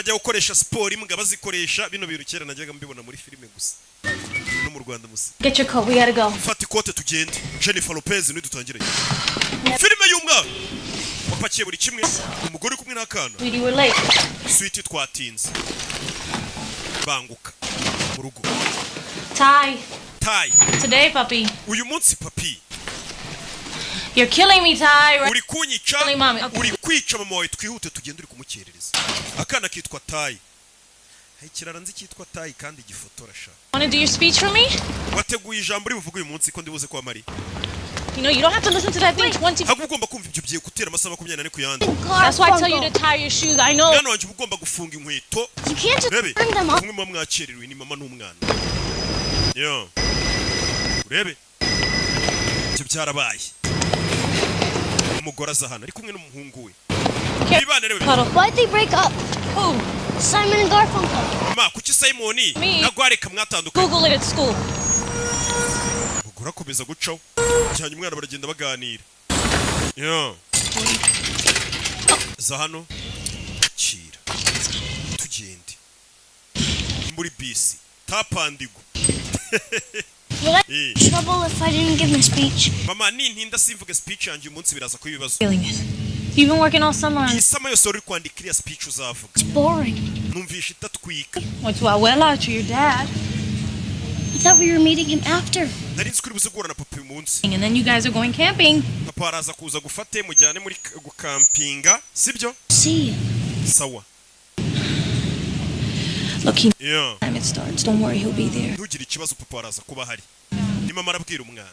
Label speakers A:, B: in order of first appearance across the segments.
A: Bajya gukoresha siporo imbwa bazikoresha bino bintu. Kera najyaga mbibona muri filime gusa, no mu Rwanda musi.
B: Get your coat. We gotta go.
A: Fata ikote tugende. Jennifer Lopez nidutangire filime y'umwaka. Wapakiye buri kimwe, umugore uri kumwe n'akana.
B: Sweetie, we're late.
A: Sweetie, twatinze, banguka mu rugo.
B: Ty.
A: Ty.
B: Today, puppy.
A: Uyu munsi, papi.
B: You're killing me, Ty. Right?
A: Uri kunyica.
B: Killing mommy. Okay.
A: Uri kwica mama wawe. Twihute tugende, uri kumukerereza. Akana kitwa Ty. Hari ikirara nzi cyitwa Ty kandi gifotora sha.
B: Wanna do your speech for me?
A: Wateguye ijambo uri buvuge uyu munsi, ko ndibuze kwa Mari?
B: You know, you don't have to listen to that thing 20.
A: Ntabwo uba ugomba kumva ibyo bigiye gutera amasaha 24 ku yandi.
B: That's why I tell you to tie your shoes. I know.
A: Mwana wanjye, uba ugomba gufunga inkweto.
C: You can't just
A: Urebe
C: bring them up.
A: kumwe muba mwakererewe ni mama n'umwana yo. Urebe ibyo byarabaye. Umugore aza hano ari kumwe n'umuhungu we bibana rebe.
B: Cuddle.
C: Why'd they break up?
B: Who?
C: Simon and Garfunkel.
A: Ma, kuki Simon
B: Me.
A: na Gwareka mwatandukanye?
B: Google it at school.
A: Umugore akomeza gucaho cyane, umwana baragenda baganira yo. Za hano kira tugende muri bisi tapandigo.
C: Will I
A: Eh.
C: trouble if I didn't give my speech?
A: Mama, nintinda simvuge speech yanjye uyu munsi, biraza kuba ibibazo.
B: Feeling it. You've been working all summer on
A: Iyi summer yose wari uri kwandika iriya speech uzavuga.
C: It's boring.
A: Numvisha itatwika.
B: Went to abuela to your dad.
C: I thought we were meeting him after.
A: Nari nzi ko uri buze guhura na papa uyu munsi.
B: And then you guys are going camping.
A: Papa araza kuza gufate mujyane muri gukampinga, sibyo?
C: See you.
A: Sawa.
B: Look, he time it starts. Don't worry, he'll be there.
A: Ntugire ikibazo, papa araza kuba ahari. Ni mama arabwira umwana,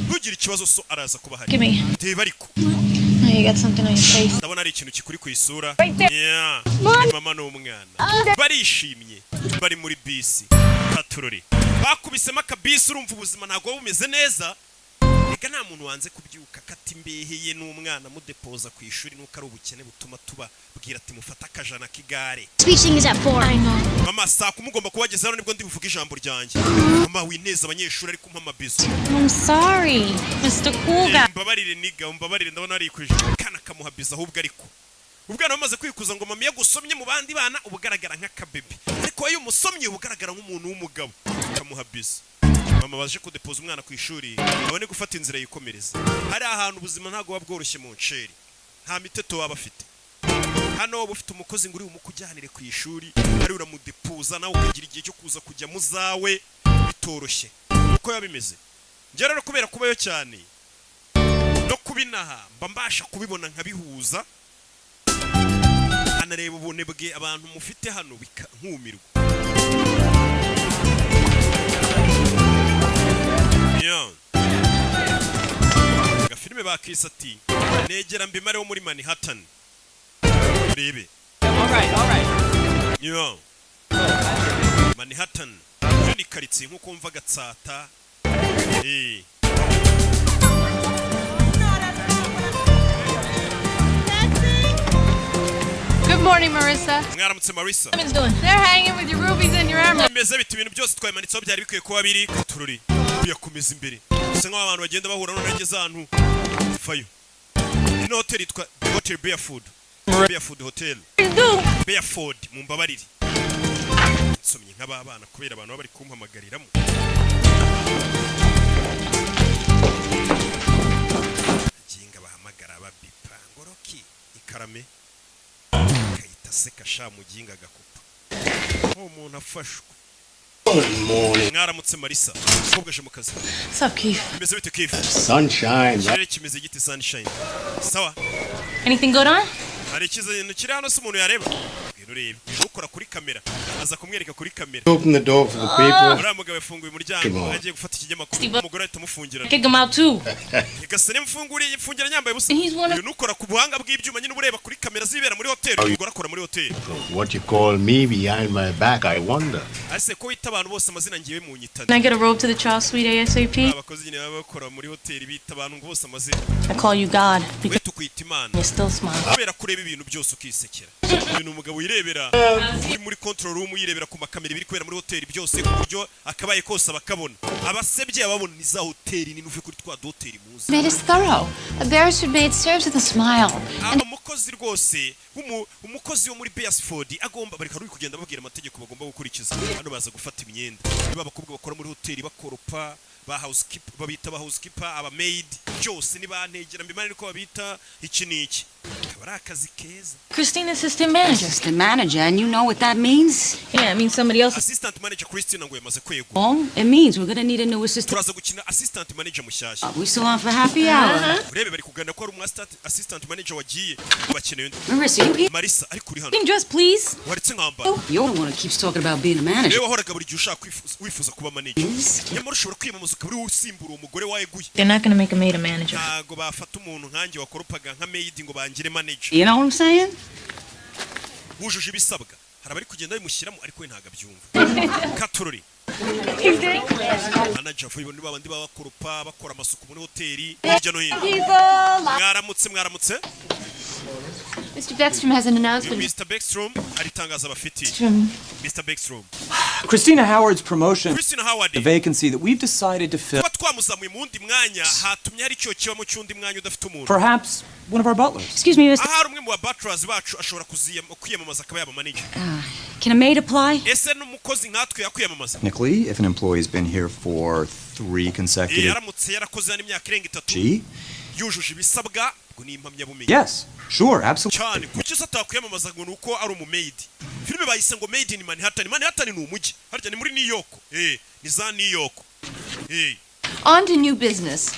A: ntugire ikibazo, so araza kuba ahari.
B: Give me.
A: Reba ariko.
B: Oh, you got something on your face.
A: Ndabona ari ikintu kikuri ku isura.
B: Right there.
A: Yeah. Ni mama n'umwana barishimye, bari muri bisi katurori, bakubisemo akabisi. Urumva ubuzima ntabwo buba bumeze neza. Reka, nta muntu wanze kubyuka kata imbehe ye n'umwana mudepoza ku ishuri, nuko ari ubukene butuma tubabwira ati mufate akajana k'igare.
C: Speech thing is at 4.
B: I know.
A: Mama, saa kumi ugomba kuba wageze hano, nibwo ndi buvuge ijambo ryanjye. Mama, wineza abanyeshuri, ariko umpa amabizo.
B: I'm sorry, Mr. Cool Guy.
A: Mbabarire niga, mbabarire, ndabona arikwije. Kana kamuha bizo ahubwo. Ariko ubwana bamaze kwikuza ngo mama iyo agusomye mu bandi bana uba ugaragara nk'akabebe, ariko iyo umusomye uba ugaragara nk'umuntu w'umugabo. Kamuha bizo. Mama baje kudepoza umwana ku ishuri, abone gufata inzira yikomereza. Hari ahantu ubuzima ntabwo buba bworoshye mu nceri, nta miteto waba afite hano. Waba ufite umukozi ngo uri bumukujyanire ku ishuri, ari uramudepoza, nawe ukagira igihe cyo kuza kujya mu zawe bitoroshye uko biba bimeze. Njye rero kubera kubayo cyane no kubinaha, mba mbasha kubibona nkabihuza, anareba ubunebwe abantu mufite hano nkumirwa. Yeah. Agafilime bakise ati negera mbimare wo muri Manhattan, urebe.
D: All right, all right.
A: Yeah. Manhattan yo ni karitsiye nk'uko wumva Gatsata.
D: Good morning, Marissa.
A: Mwaramutse, Marissa.
B: Simon's doing.
D: They're hanging with your rubies and your emeralds.
A: Bimeze biti ibintu byose twabimanitseho byari bikwiye kuba biri tururi biyakomeza imbere. Bisa nk'aho abantu bagenda bahura. None ageze ahantu fayo. Ino hoteli yitwa The Hotel Barefoot, Barefoot Hotel.
B: Do.
A: Barefoot, mumbabarire, nsomye nk'ababana kubera abantu baba bari kumpamagariramo. Aginga bahamagara babipa ngoroki ikarame kayita seka sha muginga gakupa uwo umuntu afashwe.
E: Good morning.
A: Mwaramutse, Marisa. Umukobwa aje mu kazi.
B: What's up, Keith?
A: Bimeze bite, Keith?
E: Sunshine, right?
A: Ikirere kimeze gite? Sunshine, sawa.
B: Anything good on?
A: Hari ikintu kiri hano se umuntu yareba? Ngwino urebe. Ukora kuri kamera aza kumwereka kuri kamera.
E: Open the door for the people.
A: Uriya mugabo yafunguye umuryango
E: Come on.
A: agiye gufata ikinyamakuru,
B: Steve.
A: umugore ahita amufungira.
B: Kick him out too.
A: Igasa nimfunguriye mfungira nyambaye ubusa.
B: He's one of-
A: Uyu nukora ku buhanga bw'ibyuma nyine, uba ureba kuri kamera zibera muri hoteli. Umugore akora muri hoteli.
E: What you call me behind my back, I wonder.
A: Ese ko wita abantu bose amazina, ngiwe mu nyitane?
B: Can I get a robe to the child suite ASAP?
A: Abakozi nyine baba bakora muri hoteli bita abantu ngo bose amazina.
B: I call you God
A: We
B: because
A: tukwita Imana
B: you still smile.
A: kubera kureba ibintu byose ukisekera. Uyu ni umugabo wirebera, uri muri control room, yirebera ku makamera ibiri kubera muri hoteli byose, ku buryo akabaye kose abakabona, abasebye ababona. Ni za hoteli nini, uve kuri twa duhoteli muzi.
F: Maid is thorough. A barrister maid serves with a smile.
A: Umukozi Umukozi rwose umukozi wo muri Beresford agomba, bari kari kugenda babwira amategeko bagomba gukurikiza. Hano baza gufata imyenda, niba abakobwa bakora muri hoteli bakoropa, ba housekeeper, babita ba housekeeper, aba maid, byose nibantegera mbimane niko babita. Iki n'iki akaba ari akazi keza.
B: Christine, assistant manager.
F: Assistant manager, and you know what that means?
B: Yeah, it means somebody else is
A: Assistant manager Christina ngo yamaze kwegura.
F: Oh, it means we're gonna need a new assistant.
A: Turaza gukina assistant manager mushyashya.
F: We still on for happy hour?
A: Urebe, bari kuganira ko hari umu assistant manager wagiye, bakeneye undi.
F: Marissa, you here?
A: Marisa, ariko uri hano?
B: Dress, please.
A: Waretse nkambara.
F: You're the one who keeps talking about being a manager.
A: Niwe wahoraga buri gihe ushaka wifuza kuba manager, nyamara ushobora kwiyamamaza ukaba uri usimbura uwo mugore wayeguye.
B: They're not gonna make a maid a manager.
A: Ntago bafata umuntu nkanjye wakoropaga nka maid ngo bangire manager.
F: You know what I'm saying?
A: Wujuje ibisabwa. Hari abari kugenda bimushyiramo, ariko we ntabwo abyumva. Katurori manager vuba ni babandi baba bakoropa, bakora amasuku muri hoteli hirya no hino. Mwaramutse, mwaramutse.
D: Mr. Beckstrom has an
A: Uyu
D: announcement.
A: Mr. Beckstrom hari itangazo abafitiye. Mr. Beckstrom.
G: Christina Howard's promotion,
A: Christina Howard,
G: the vacancy that we've decided to fill.
A: Kuba twamuzamuye mu wundi mwanya hatumye hari icyo kibamo cy'undi mwanya udafite umuntu.
G: Perhaps one of our butlers.
F: Excuse me, Mr.
A: Ahari umwe mu ba butlers bacu ashobora kwiyamamaza akaba yaba manager.
F: Can a maid apply?
A: Ese n'umukozi nkatwe yakwiyamamaza?
G: Technically, if an employee's been here for 3 consecutive
A: Yaramutse yarakoze hano imyaka irenga 3,
G: G?
A: yujuje ibisabwa, ngo ni impamyabumenyi.
G: Yes, sure, absolutely.
A: Cyane, kuki se atakwiyamamaza ngo ni uko ari umumaid? Filime bayise ngo Made in Manhattan. Manhattan ni umujyi, harya ni muri New York, ni za New York.
D: On to new business.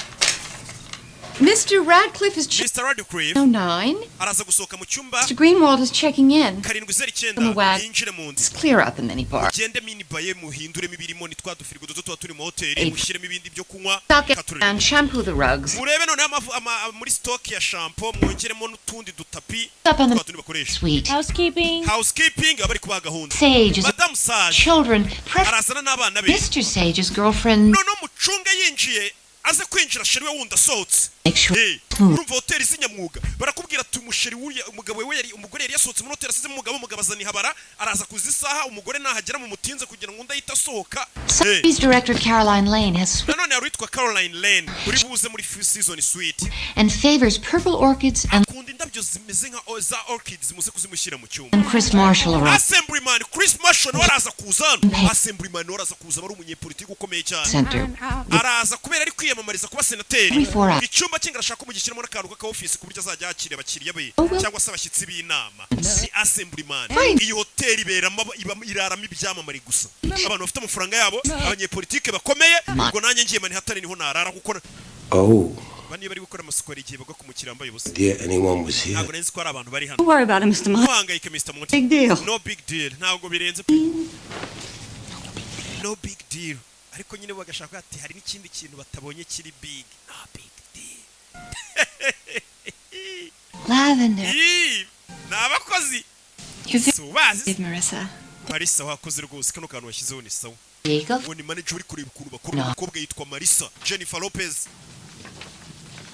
D: Mr. Radcliffe is
A: Mr. Radcliffe
D: 09.
A: araza gusohoka mu cyumba
D: Mr. Greenwald is checking in.
A: 709,
D: From the wag.
A: yinjire mu nzu.
D: Clear out the minibar.
A: Ugende minibar ye, muhinduremo ibirimo, ni twa dufirigo duto tuba turi mu hoteli,
D: Eight.
A: mushyiremo ibindi byo kunywa.
D: Stock
A: Katurore.
D: and shampoo the rugs.
A: Murebe noneho muri stock ya shampoo, mwongeremo n'utundi dutapi
D: Up on the
A: twa tundi bakoresha.
D: suite.
B: Housekeeping.
A: Housekeeping aba bari kubaha gahunda.
D: Sage is
A: Madamu Sage
D: children.
A: arazana n'abana be.
D: Mr. Sage's girlfriend.
A: Noneho mucunge yinjiye, aze kwinjira chéri we wundi asohotse.
D: Make sure.
A: Urumva hoteli z'inyamwuga, barakubwira ati umuchéri w'uriya umugabo we yari, umugore yari yasohotse muri hoteli asizemo umugabo, umugabo azana ihabara, araza kuza isaha umugore nahagera mu mutinze kugira ngo undi ahite asohoka.
D: Sotheby's director Caroline Lane has
A: Nanone hari uwitwa Caroline Lane uri buze muri season suite.
D: and favors purple orchids and
A: Akunda indabyo zimeze nka za orchids, muze kuzimushyira mu cyumba.
D: and Chris Marshall arrived.
A: Assemblyman Chris Marshall nawe araza kuza hano. Assemblyman nawe araza kuza, aba ari umunyepolitiki ukomeye cyane.
D: Center.
A: Araza kubera ari kwiyamamariza kuba senateri.
D: 24 hours.
A: Icyumba cye ngo arashaka ko mugishyiramo n'akantu k'aka office, ku buryo azajya yakira abakiriya be cyangwa se abashyitsi b'inama. Ni assemblyman. Iyi hoteli iberamo iraramo ibyamamare gusa, abantu bafite amafaranga yabo, abanyepolitike bakomeye. Ubwo nanjye ngiye Manhattan niho narara, kuko
E: Oh,
A: ba niba bari gukora amasuku hari igihe bagwa ku mukiriya wambaye ubusa.
E: dear, anyone was here.
A: Ntabwo nari nzi ko hari abantu bari hano.
F: Don't worry about it, Mr. Martin.
A: Ntuhangayike, Mr. Monty.
F: Big deal.
A: No big deal, ntabwo birenze pe, no big deal. Ariko nyine bagashaka ati hari n'ikindi kintu batabonye kiri big. No big deal.
D: Lavender.
A: Ii, ni abakozi
D: You're
A: si ubazi.
D: Marissa.
A: Marisa, wakoze rwose, kano kantu washyizeho ni sawa.
D: Diego.
A: Uwo ni manager uri kureba ukuntu bakora.
D: No.
A: Umukobwa yitwa Marisa, Jennifer Lopez.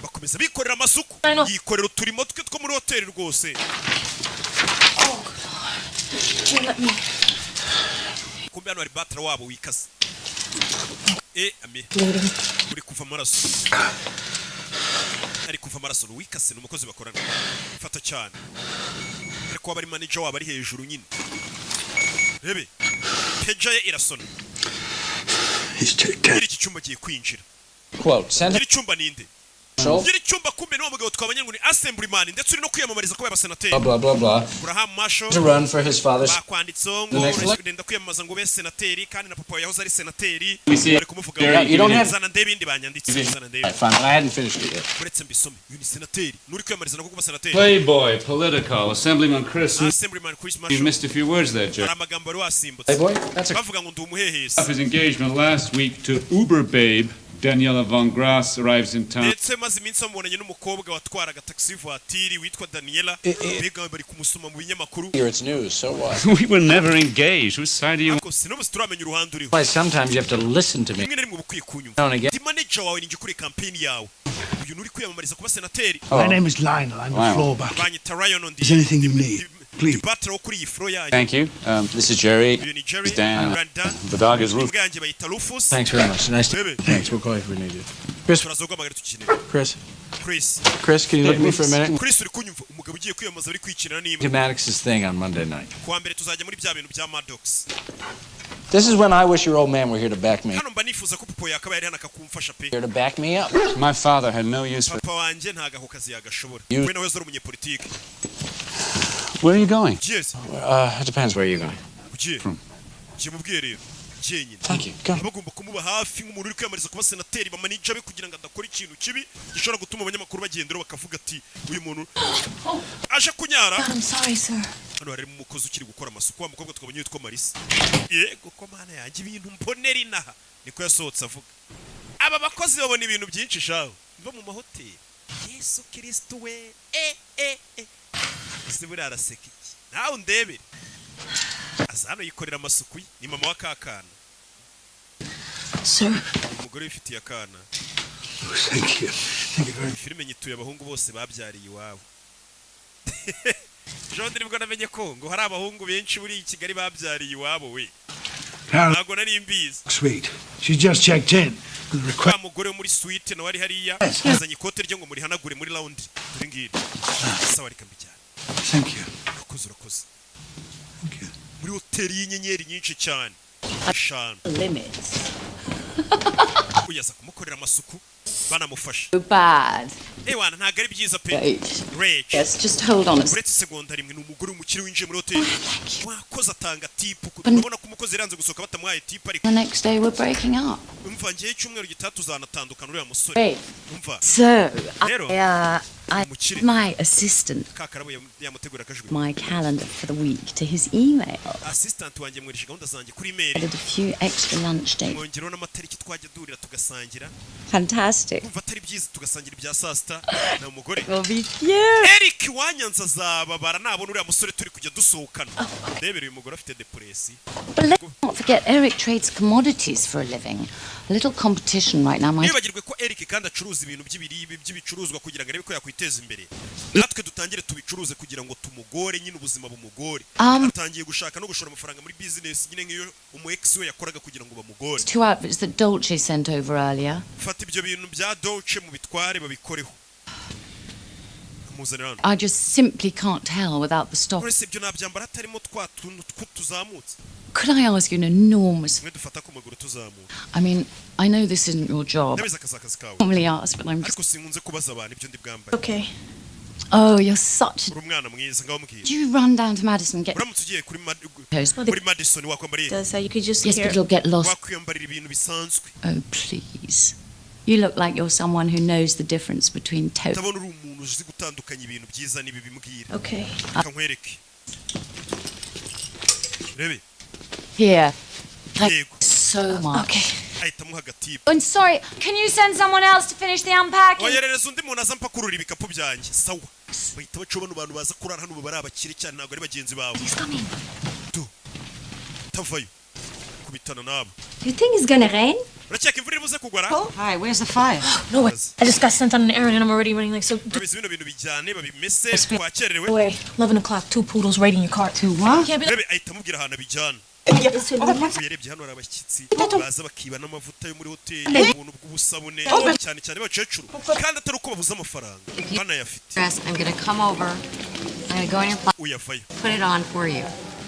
A: Bakomeza bikorera amasuku, yikorera uturimo twe two muri hoteli rwose.
B: Here, let me.
A: Kumbe hano hari butler wabo wikase ame
B: Bleeding.
A: uri kuva amaraso, ari kuva amaraso, ni uwikase, ni umukozi bakorana. Fata cyane, ariko waba ari manager wabo ari hejuru nyine. Rebe pager ye irasona.
E: He's checked out.
A: Nyiri iki cyumba agiye kwinjira.
H: Quote, send
A: Nyiri icyumba ninde? Nyiri icyumba kumbe ni wa mugabo twabonye ngo ni assemblyman, ndetse uri no kwiyamamariza kuba abasenateri.
H: Blah, blah, blah, blah.
A: Graham Marshall.
H: To run for his father's
A: Bakwanditseho ngo
H: The next
A: urenda kwiyamamaza ngo ube senateri, kandi na papa wawe yahoze ari senateri.
H: We see
A: Bari kumuvuga.
H: Yeah, you don't have-
A: Zana ndebe ibindi banyanditse, zana ndebe.
H: Fine, I hadn't finished it yet.
A: Uretse mbisome. Uyu ni senateri nuri kwiyamamariza nako kuba senateri.
I: Playboy, Politico, Assemblyman Chris.
A: Assemblyman Chris
I: You
A: Marshall.
I: missed a few words there, Jerry.
A: Hari amagambo wari wasimbutse.
H: Playboy? That's a
A: Bavuga ngo ndi umuhehesi.
I: Of his engagement last week to Uber babe Daniela von Grass arrives in town.
A: Ndetse maze iminsi bamubonanye n'umukobwa watwaraga taxi voiture witwa Daniela. Mbega bari kumusoma mu binyamakuru.
H: Here it's news, so what?
I: We were never engaged. Whose side are you
A: Ariko sinubu turamenya uruhande uriho.
H: Why sometimes you have to listen to me.
A: Rimwe na rimwe uba ukwiye kunyumva.
H: Down again.
A: Ndi manager wawe, ninjye ukuriye campaign yawe. Uyu nuri kwiyamamariza kuba senateri.
H: Oh.
J: My name is Lionel. I'm the
I: Lionel.
J: floor butler.
A: Banyita Ryan, ndi
J: Is anything you need, please.
A: butler wo kuri iyi floor yanyu.
I: Thank you. This is Jerry.
A: Uyu ni Jerry.
I: Dan.
A: Brandon.
I: The dog is Rufus.
A: Imbwa yanjye bayita Rufus.
H: Thanks very much. Nice to
A: Bebe.
H: Thanks. We'll call you if we need you. Chris.
A: Turaza guhamagara tugikeneye.
H: Chris.
A: Chris.
H: Chris, can you look at me for a minute?
A: Chris, uri kunyumva? Umugabo ugiye kwiyamamaza ari kwikinira
H: To
A: n'imbwa.
H: Maddox's thing on Monday night.
A: Kuwa mbere tuzajya muri bya bintu bya Maddox.
H: This is when I wish your old man were here to back me.
A: Hano mba nifuza ko papa yakabaye ari hano akakumfasha pe.
H: Here to back me up.
I: My father had no use for.
A: Papa wanjye ntago ako kazi yagashobora.
H: You-
A: We nawe ari umunyepolitike.
I: Where are you going?
A: Yes.
H: It depends where you're going.
A: Ugiye ugiye mu bwiherero jyenyine.
H: Thank you. Go.
A: Bagomba kumuba hafi nk'umuntu uri kwiyamamariza kuba senateri, bamanija be, kugira ngo adakora ikintu kibi gishobora gutuma abanyamakuru bagenderaho bakavuga ati uyu muntu aje kunyara.
B: I'm sorry, sir.
A: Hano harimo umukozi ukiri gukora amasuku, wa mukobwa twabonye witwa Marisa. Yego ko mana yanjye, ibintu mbonera inaha, niko yasohotse avuga. Aba bakozi babona ibintu byinshi shaho biba mu mahoteli. Yesu Kirisitu we, e e e, ese buriya araseka iki? Nawe undebere, aza hano yikorera amasuku ye. Ni mama wa kakana.
B: Sir.
A: Umugore wifitiye akana.
J: Thank you. Thank you very much.
A: Filime nyituye abahungu bose babyariye iwabo. Jean, nibwo namenye ko ngo hari abahungu benshi muri iyi Kigali babyariye iwabo we.
J: Carol
A: Ntabwo nari mbizi.
J: Suite. She just checked in with a request.
A: Wa mugore wo muri suite nawe ari hariya, azanye ikote rye ngo murihanagure muri laundry. Dore ngiri. Sawa, reka mbijyane.
J: Thank you.
A: Urakoze, urakoze.
J: Thank you.
A: Muri hoteli y'inyenyeri nyinshi cyane, eshanu.
F: Limits.
A: Uyaza kumukorera amasuku, banamufasha.
F: So bad.
A: Ewana, ntabwo ari byiza pe.
F: Rach.
A: Rach.
F: Yes, just hold on a
A: Uretse segonda rimwe. Ni umugore w'umukire winjiye muri hoteli, wakoze atanga tip. Urabona ko umukozi yaranze gusohoka batamuhaye tip, ariko
D: The next day we're breaking up.
A: Umva, ngewe icyumweru gitaha tuzanatandukana uriya musore.
F: Great.
A: Umva.
F: So,
A: Rero,
F: I
A: umukire.
F: my assistant
A: Kakarabo yamutegura akajwi.
F: my calendar for the week to his email.
A: Assistant wanjye mwohereje gahunda zanjye kuri email.
F: Added a few extra lunch dates.
A: Mwongereho n'amatariki twajya duhurira tugasangira.
F: Fantastic.
A: Kumva atari byiza, tugasangira ibya saa sita na umugore.
F: Will be cute.
A: Eric wanyanze azababara nabona uriya musore turi kujya dusohokana. Ndebere, uyu mugore afite depression.
D: But let's not forget Eric trades commodities for a living. A little competition right now might
A: Nibagirwe ko Eric kandi acuruza ibintu by'ibiribwa, by'ibicuruzwa, kugira ngo arebe ko yakwiteza imbere. Natwe dutangire tubicuruze kugira ngo tumugore nyine, ubuzima bumugore. Atangiye gushaka no gushora amafaranga muri business nyine nk'iyo umu ex we yakoraga kugira ngo bamugore.
D: Two outfits that Dolce sent over earlier.
A: Fata ibyo bintu bya Dolce mu bitware, babikoreho, amuzanira hano.
D: I just simply can't tell without the stock.
A: Uretse ibyo nabyambara hatarimo twa tuntu tuzamutse?
D: Could I ask you an enormous
A: Tumwe dufata ku maguru tuzamuka.
D: I mean, I know this isn't your job.
A: Ndabizi akazi, akazi kawe.
D: Normally ask, but I'm just
A: Ariko sinkunze kubaza abantu ibyo ndi bwambare.
B: Okay.
D: Oh, you're such a
A: Uri umwana mwiza, ngaho mbwira.
D: Do you run down to Madison and get
A: Uramutse ugiye kuri
D: those?
A: muri Madison wakwambariye?
B: Does that you could just
D: Yes,
B: hear
D: but you'll get lost.
A: Wakwiyambarira ibintu bisanzwe.
D: Oh, please. You look like you're someone who knows the difference between toast.
A: Ndabona uri umuntu uzi gutandukanya ibintu byiza n'ibibi, mbwira.
B: Okay.
A: Reka nkwereke, rebe.
D: Here. Thank
A: Yego.
D: you so much.
B: Okay.
A: Ahita amuha agatipu.
K: I'm sorry. Can you send someone else to finish the unpacking?
A: Oherereza undi muntu aza mpakurura ibikapu byanjye. Sawa, bahita baca. Bano bantu baza kurara hano baba ari abakire cyane, ntabwo ari bagenzi bawe.
K: He's coming.
A: Tu tavayo kubitana nabo.
K: You think it's gonna rain?
A: Urakeka imvura iri buze kugwa ra?
F: Hi, where's the fire?
B: No way. I just got sent on an errand and I'm already running late. So
A: Urabizi, bino bintu bijyane babimese, twakererewe.
B: way. 11 o'clock. Two poodles raiding your cart.
F: Two what?
B: Can't be.
A: Rebe, ahita amubwira ahantu abijyana. Uyarebye hano hari abashyitsi baza bakiba n'amavuta yo muri hoteli, ubuntu bw'ubusabune, cyane cyane abakecuru, kandi atari uko babuze amafaranga, banayafite.
K: Dress. I'm gonna come over. I'm gonna go in your closet,
A: Uyavayo.
K: Put it on for you.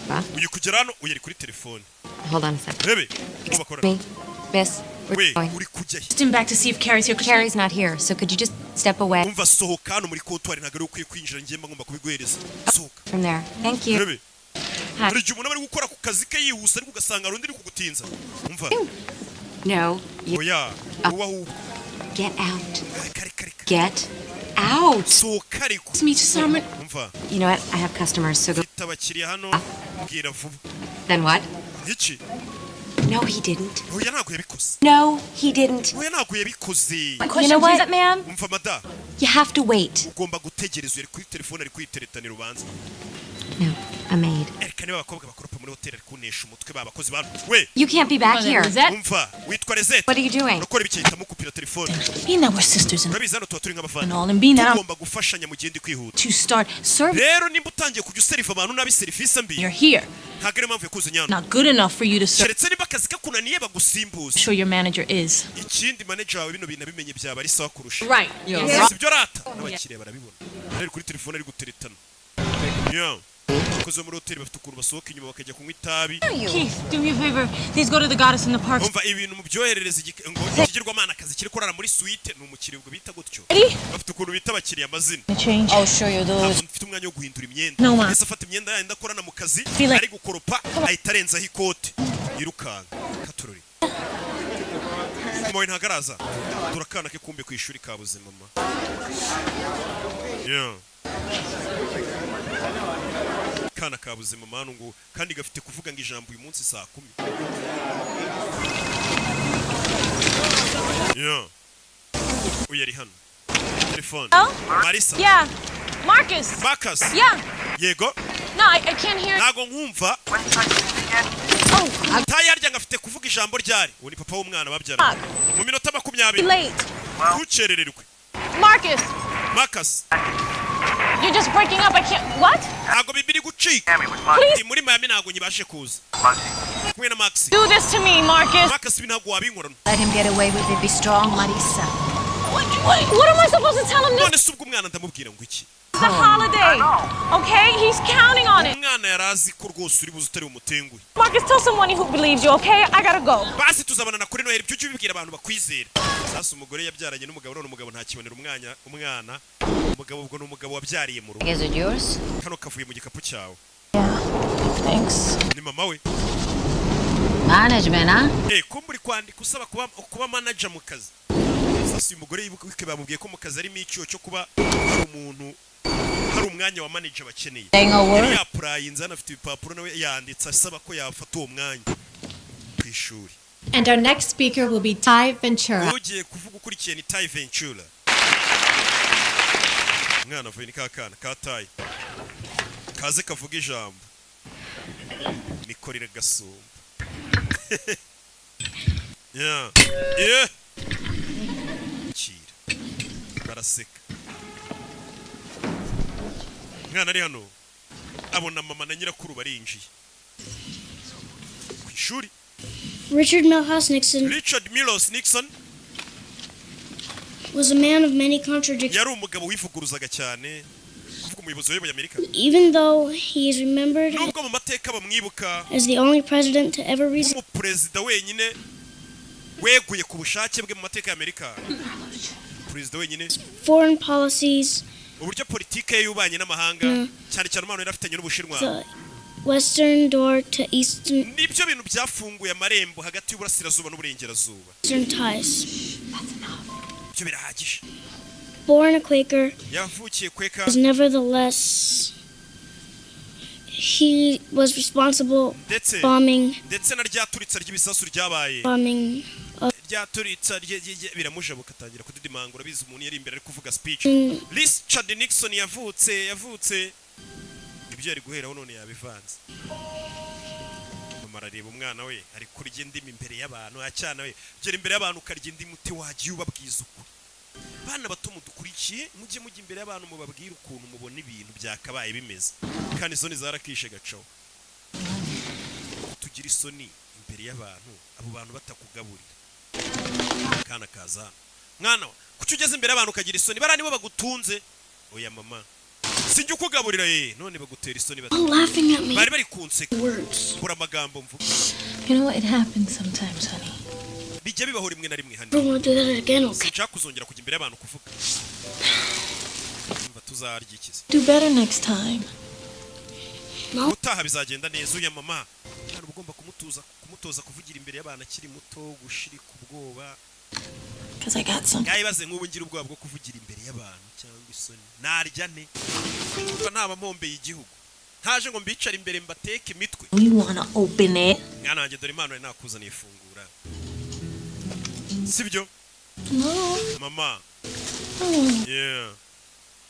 K: Huh?
A: Uyu kugera hano, uyu ari kuri telefone.
K: Hold on a second.
A: Rebe uko bakora.
K: Me, miss.
A: We
K: We're going.
A: uri kujya he?
B: Just in back to see if Carrie's here. 'Cause
K: Carrie's not here, so could you just step away
A: Umva, sohoka hano muri comptoir, ntabwo ari ukwiye kwinjira, ngiye mba ngomba kubiguhereza, sohoka.
K: from there? Thank you.
A: Rebe, hari igihe umuntu aba ari gukora ku kazi ke yihuse, ariko ugasanga hari undi uri kugutinza. Umva.
K: No, you
A: Oya, wowe ahubwo.
K: Get out.
A: Reka, reka, reka.
K: Get out.
A: Sohoka ariko.
B: Me to Simon.
A: Umva.
K: You know what? I have customers, so go.
A: Mfite abakiriya hano, mbwira vuba.
K: Then what?
A: Iki?
K: No, he didn't.
A: Oya, ntabwo yabikoze.
K: No, he didn't.
A: Oya, ntabwo yabikoze.
K: You know what, ma'am?
A: Umva mada.
K: You have to wait.
A: Ugomba gutegereza. Uri kuri telefone, ari kwiteretanira ubanza.
K: No. A maid.
A: Ereka niba abakobwa bakoropa muri hoteli ari kunesha umutwe, ba bakozi ba we.
K: You can't be back here.
A: Umva, witwa Rezete?
K: What are you doing?
A: Urakora ibiki? Ahita mukupira telefone.
B: Being that we're sisters and
A: Urabizi, hano tuba turi nk'abavandimwe.
B: all, and being that I'm
A: Tugomba gufashanya mu gihe ndi kwihuta.
B: to start serving,
A: Rero nimba utangiye kujya useriva abantu nabi, serivisi mbi,
B: you're here.
A: ntabwo ariyo mpamvu yakuzanye hano.
B: Not good enough for you to serve.
A: Keretse niba akazi kakunaniye, bagusimbuza.
B: Sure, your manager is.
A: Ikindi, manager wawe bino bintu abimenye byaba ari sawa kurusha.
B: Right. Yes.
A: Si byo rata, n'abakiriya barabibona. Ari kuri telefone, ari guteretana. Yeah. Abakozi bo muri hoteli bafite ukuntu basohoka inyuma bakajya kunywa itabi.
B: Keith, do me a favor. These go to the goddess in the park.
A: Umva, ibintu mubyoherereza ngo ikigirwamana akazi kiri kurara muri suite. Ni umukiriya ubwo bita gutyo.
B: Ready?
A: Bafite ukuntu bita abakiriya amazina.
B: Change. Oh, sure, you're
A: Ntabwo
B: those.
A: mfite umwanya wo guhindura imyenda.
B: No, ma.
A: Ese afata imyenda yandi akorana mu kazi,
B: Feel like-
A: ari gukoropa, ahita arenzaho ikote, yirukanka katurori. Mama we ntabwo araza. Dore akana ke kumbe ku ishuri kabuze mama. Yeah. Kana kabuze mama hano ngo kandi gafite kuvuga ngo ijambo uyu munsi saa 10. Yeah. Uyu ari hano, telefone.
B: Oh?
A: Marisa.
B: Yeah. Marcus.
A: Marcus.
B: Yeah.
A: Yego.
B: No, I can't hear.
A: Ntago nkumva.
B: Oh,
A: Tayarya ngo afite kuvuga ijambo ryari? Uwo ni papa w'umwana babyara. Mu minota 20.
B: Late.
A: Ntukerererwe.
B: Marcus,
A: Marcus.
B: you're just breaking up. I can't. What?
A: Ntago bibiri gucika.
B: Please.
A: Ndi muri Miami, ntago nyibashe kuza kumwe na Max.
B: Do this to me, Marcus.
A: Marcus, ibi ntabwo wabinkora.
D: Let him get away with it. Be strong, Marisa.
B: What am I supposed to tell him? This
A: None se ubwo umwana ndamubwira ngo iki?
B: is the holiday. Okay? He's counting on it.
A: Umwana yari azi ko rwose uri buze utari bumutenguhe.
B: Marcus, tell someone who believes you, okay? I gotta go.
A: Basi tuzabonana kuri Noheli. Ibyo ujye ubibwira abantu bakwizera. Sasa umugore yabyaranye n'umugabo, none umugabo ntakibonera umwanya umwana. Umugabo ubwo ni umugabo wabyariye mu rugo.
D: Is it yours?
A: Kano kavuye mu gikapu cyawe.
B: Thanks.
A: Ni mama we.
D: Management, huh?
A: Eh, kumba uri kwandika usaba kuba manager mu kazi. Sasa uyu mugore yibuke bamubwiye ko mu kazi arimo icyuho cyo kuba hari umuntu, hari umwanya wa manager bakeneye.
D: Saying a word.
A: Yari yapurayinze hano, afite ibipapuro nawe yanditse asaba ko yafata uwo mwanya ku ishuri.
L: And our next speaker will be Ty Ventura.
A: Ugiye kuvuga ukurikiye ni Ty Ventura. Umwana avuye ni ka kana ka Ty, kaze kavuga ijambo, mikorere gasumba. Yeah. Kira baraseka. Umwana ari hano abona mama na nyirakuru barinjiye ku ishuri.
C: Richard Milhouse Nixon
A: Richard Milos Nixon
C: was a man of many contradictions.
A: yari umugabo wivuguruzaga cyane, kuvuga umuyobozi wayoboye Amerika.
C: Even though he is remembered
A: Nubwo mu mateka bamwibuka
C: as the only president to ever resign
A: nk'umuperezida wenyine weguye ku bushake bwe mu mateka ya Amerika, perezida wenyine,
C: foreign policies,
A: uburyo politike ye y'ububanyi n'amahanga, cyane cyane umubano yari afitanye n'Ubushinwa,
C: the western door to eastern
A: nibyo bintu byafunguye amarembo hagati y'uburasirazuba n'uburengerazuba.
C: ties.
A: Ibyo birahagije.
C: Born a Quaker,
A: Yavukiye Quaker.
C: was nevertheless he was responsible
A: Ndetse
C: bombing
A: ndetse na rya turitsa ry'ibisasu ryabaye,
C: bombing of
A: ryaturitsa biramujabuka, atangira kudidimanga. Urabizi, umuntu yari imbere ari kuvuga speech. Richard Nixon yavutse ibyo yari guheraho, none yabivanze. Mama arareba umwana we ari kurya indimi imbere y'abantu. Acyana we, ugera imbere y'abantu ukarya indimi ute? Wagiye ubabwiza ukuri. Bana bato mudukurikiye, mujye mujya imbere y'abantu mubabwire ukuntu mubona ibintu byakabaye bimeze. Kandi isoni zarakishe gacaho. Tugira isoni imbere y'abantu, abo bantu batakugaburira. Kana kaza hano. Mwana wa, kuki ugeze imbere y'abantu ukagira isoni? Bariya nibo bagutunze. Oya mama, sinjya ukugaburira ye? None bagutera isoni bate?
C: All laughing at me.
A: Bari bari kunseka.
C: Words.
A: Mbura amagambo mvuga.
B: You know what? It happens sometimes, honey.
A: Bijya bibaho rimwe na rimwe, honey.
C: Never want to do that again, okay?
A: Sinshaka kuzongera kujya imbere y'abantu kuvuga. Umva, tuzarya ikizi.
B: Do better next time.
A: Ubutaha bizagenda neza. Uya mama, hari ugomba kumutuza, kumutoza kuvugira imbere y'abantu akiri muto, gushirika ubwoba.
B: Because I got something.
A: Ngaho ibaze nk'ubu ngira ubwoba bwo kuvugira imbere y'abantu cyangwa isoni, narya nte? Kuko ntaba mpombeye igihugu, ntaje ngo mbicare imbere mbateke imitwe.
B: You wanna open it?
A: Mwana wanjye, dore impano nari nakuzaniye, ifungura, sibyo?
B: No.
A: Mama.
B: Oh.
A: Yeah.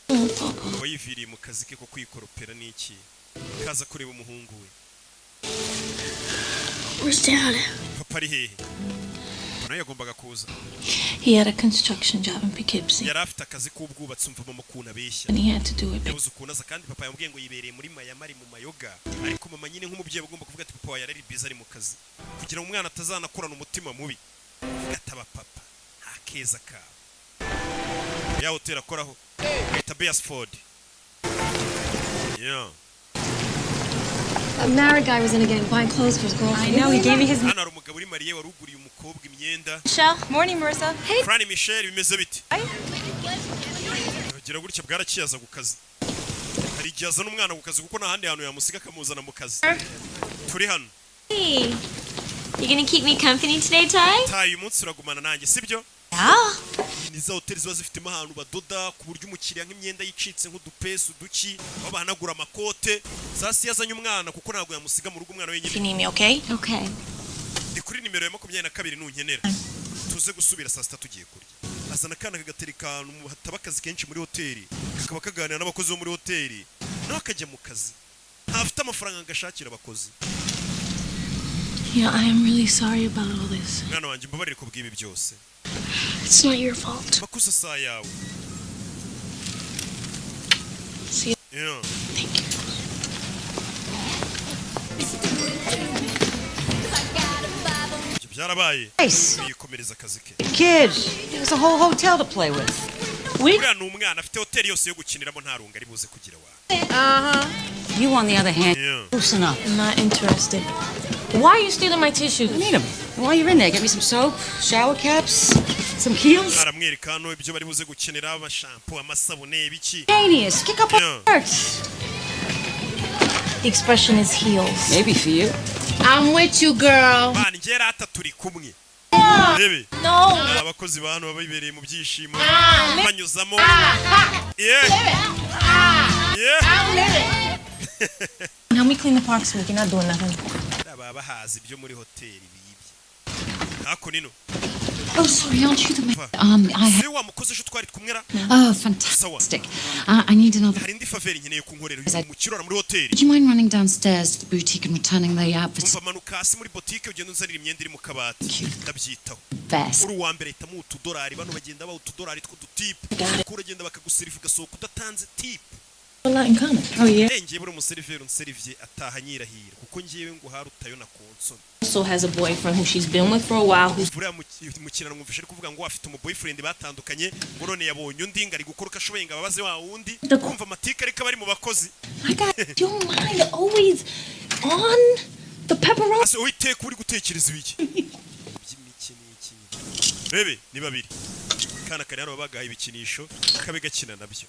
B: Oh, Papa.
A: Wayiviriye mu kazi ke ko kwikoropera n'iki. Kaza kureba umuhungu we.
C: Where's Dad?
A: Papa ari hehe? Papa nawe yagombaga kuza.
B: He had a construction job in Poughkeepsie,
A: Yari afite akazi k'ubwubatsi. Umva mama ukuntu abeshya.
B: and he had to do it.
A: Yabuze ukuntu aza, kandi papa yamubwiye ngo yibereye muri Miami, ari mu mayoga. Ariko mama nyine nk'umubyeyi aba agomba kuvuga ati papa wawe yari busy, ari mu kazi, kugira ngo umwana atazanakurana umutima mubi. Gataba papa nta keza kawe. Ya hoteli akoraho bayita Bearsford, yeah.
K: A married guy was in again buying clothes for his girlfriend. I know, he gave me his.
A: Hano hari umugabo uri marié wari uguriye umukobwa imyenda.
B: Michelle?
K: Morning, Marissa. Hey.
A: Fran Michelle, bimeze bite? Bagira gutya bwarakiyaza ku kazi. Hari igihe azana umwana ku kazi kuko nta handi hantu yamusiga, akamuzana mu kazi. Turi hano.
M: Hey. You gonna keep me company today, Ty?
A: Tayi, uyu munsi uragumana nanjye, sibyo?
M: Yeah.
A: Ni za hoteli ziba zifitemo ahantu badoda, ku buryo umukiriya nk'imyenda yicitse, nk'udupesi, uduki, aho bahanagura amakote. Sasi yazanye umwana kuko ntabwo yamusiga mu rugo umwana
B: If you
A: wenyine.
B: need me, okay?
M: Okay.
A: Ndi kuri nimero ya 22 nunkenera. Tuze gusubira saa 6 tugiye kurya. Azana akana kagatereka ahantu hataba akazi kenshi muri hoteli, kakaba kaganira n'abakozi bo muri hoteli, nawe akajya mu kazi. Ntafite amafaranga ngo agashakire abakozi.
B: You know, I am really sorry about all this.
A: Mwana wanjye, mbabarire ku bw'ibi byose.
C: It's not your fault.
A: Amakosa si ayawe.
B: See you.
A: Yeah.
B: Thank you.
A: Ibyo byarabaye.
F: Nice.
A: Yikomereza akazi ke.
F: Kid, there's a whole hotel to play with.
A: Uriya ni umwana, afite hoteli yose yo gukiniramo, nta rungu ari buze kugira wa.
D: You, on the other hand,
A: Yeah.
D: loosen up.
B: I'm not interested. Why are you stealing my tissues?
D: I need them. While you're in there, get me some soap, shower caps, some heels.
A: Aramwereka hano ibyo bari buze gukenera, amashampo, amasabune, ibiki.
D: Genius, kick up
A: Yeah.
D: our shirts.
B: The expression is heels.
D: Maybe for you.
L: I'm with you, girl.
A: Bana njye rata turi kumwe. Rebe.
B: No.
A: Abakozi ba hano baba bibereye mu byishimo, banyuzamo. Yeah. Yeah.
B: Help me clean the park so we're not doing nothing.
A: Baba bahaza ibyo muri hoteli bibye ntako nino.
D: Oh, sorry, aren't you the man? I
A: Si wa mukozi ejo twari kumwe ra?
D: Oh, fantastic. I need another.
A: Hari indi favor nkeneye kunkorera. Uyu mukirora muri hoteli.
D: Would you mind running downstairs to the boutique and returning the outfits?
A: Umva, manuka hasi muri botike ugenda unzanira imyenda iri mu kabati, ndabyitaho.
D: Best.
A: Uri uwa mbere, hitamo utudorari. Bano bagenda baha utudorari tw'udutipu, kuko uragenda bakaguseriva ugasohoka udatanze tip.
B: A lot in common. Oh yeah.
A: Ngiye buri umuseriveri unserivye ataha nyirahira, kuko ngiyewe ngo harutayo na konsome.
B: Also has a boyfriend who she's been with for a while who's
A: Buriya mukirano mwumvishe ari kuvuga ngo afite umu boyfriend batandukanye, ngo none yabonye undi, ngo ari gukora uko ashoboye ngo ababaze wa wundi. Kumva amatike ariko abari mu bakozi.
B: My God, your mind always on the pepperoni.
A: Ase uwiteka, uri gutekereza ibiki by'imiki n'iki? Rebe ni babiri, kana kari hano bagaha ibikinisho kabe gakina nabyo.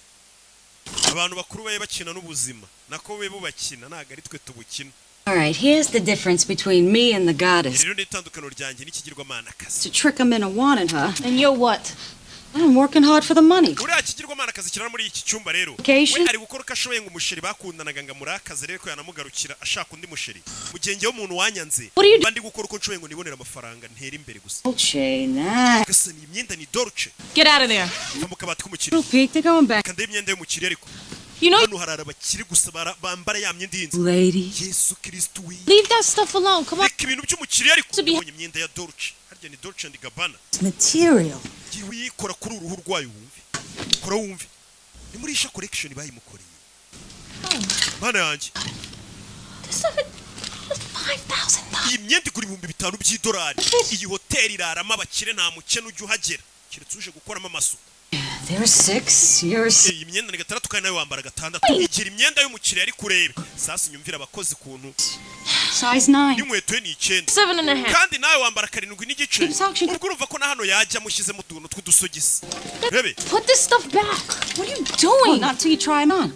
A: Abantu bakuru babe bakina n'ubuzima, nako be bubakina, ntabwo ari twe tubukina.
F: All right, here's the difference between me and the goddess.
A: Iri rero ni itandukaniro ryanjye n'ikigirwamanakazi.
F: To trick 'em into wanting her.
B: And you're what?
F: I'm working hard for the money.
A: Uriya kigirwamanakazi kirara muri iki cyumba rero,
F: Vacation.
A: we ari gukora uko ashoboye ngo umusheri bakundanaga ngo amurakaze, rero ko yanamugarukira ashaka undi musheri, mu gihe njyewe umuntu wanyanze
F: What are you
A: mba ndi gukora uko nshoboye ngo nibonere amafaranga, ntere imbere gusa.
F: Dolce, nice.
A: Gasa ni imyenda ni Dolce.
B: Get out of there.
A: Va mu kabati k'umukiriya.
F: Little peek, they're going back.
A: Reka ndebe imyenda y'umukiriya ariko.
B: You know,
A: Hano harara abakire gusa, bambara ya myenda ihenze.
F: Lady.
A: Yesu Kristu we.
B: Leave that stuff alone. Come on.
A: Reka ibintu by'umukiriya ariko.
B: To be-
A: Ubonye imyenda ya Dolce, harya ni Dolce and Gabbana.
F: It's material.
A: Giye uyikora kuri uruhu rwayo wumve, kora wumve. Ni muri Isha Collection bayimukoreye. Mana yanjye.
B: This stuff is $5,000.
A: Iyi myenda igura 5000 by'idolari. Iyi hoteli iraramo abakire, nta mukene ujya uhagera keretse uje gukoramo amasuku.
F: They're six, you're six.
A: Iyi myenda ni gatandatu kandi nawe wambara gatandatu. Igira imyenda y'umukiriya ari kureba. Sasa unyumvira abakozi ukuntu.
F: Size 9.
A: N'inkweto ye ni 9.
B: 7.5.
A: Kandi nawe wambara 7.5. Ubwo urumva ko na hano yajya amushyizemo utuntu tw'udusogisi, rebe.
B: Put this stuff back. What are you doing?
F: Well, not till you try 'em on.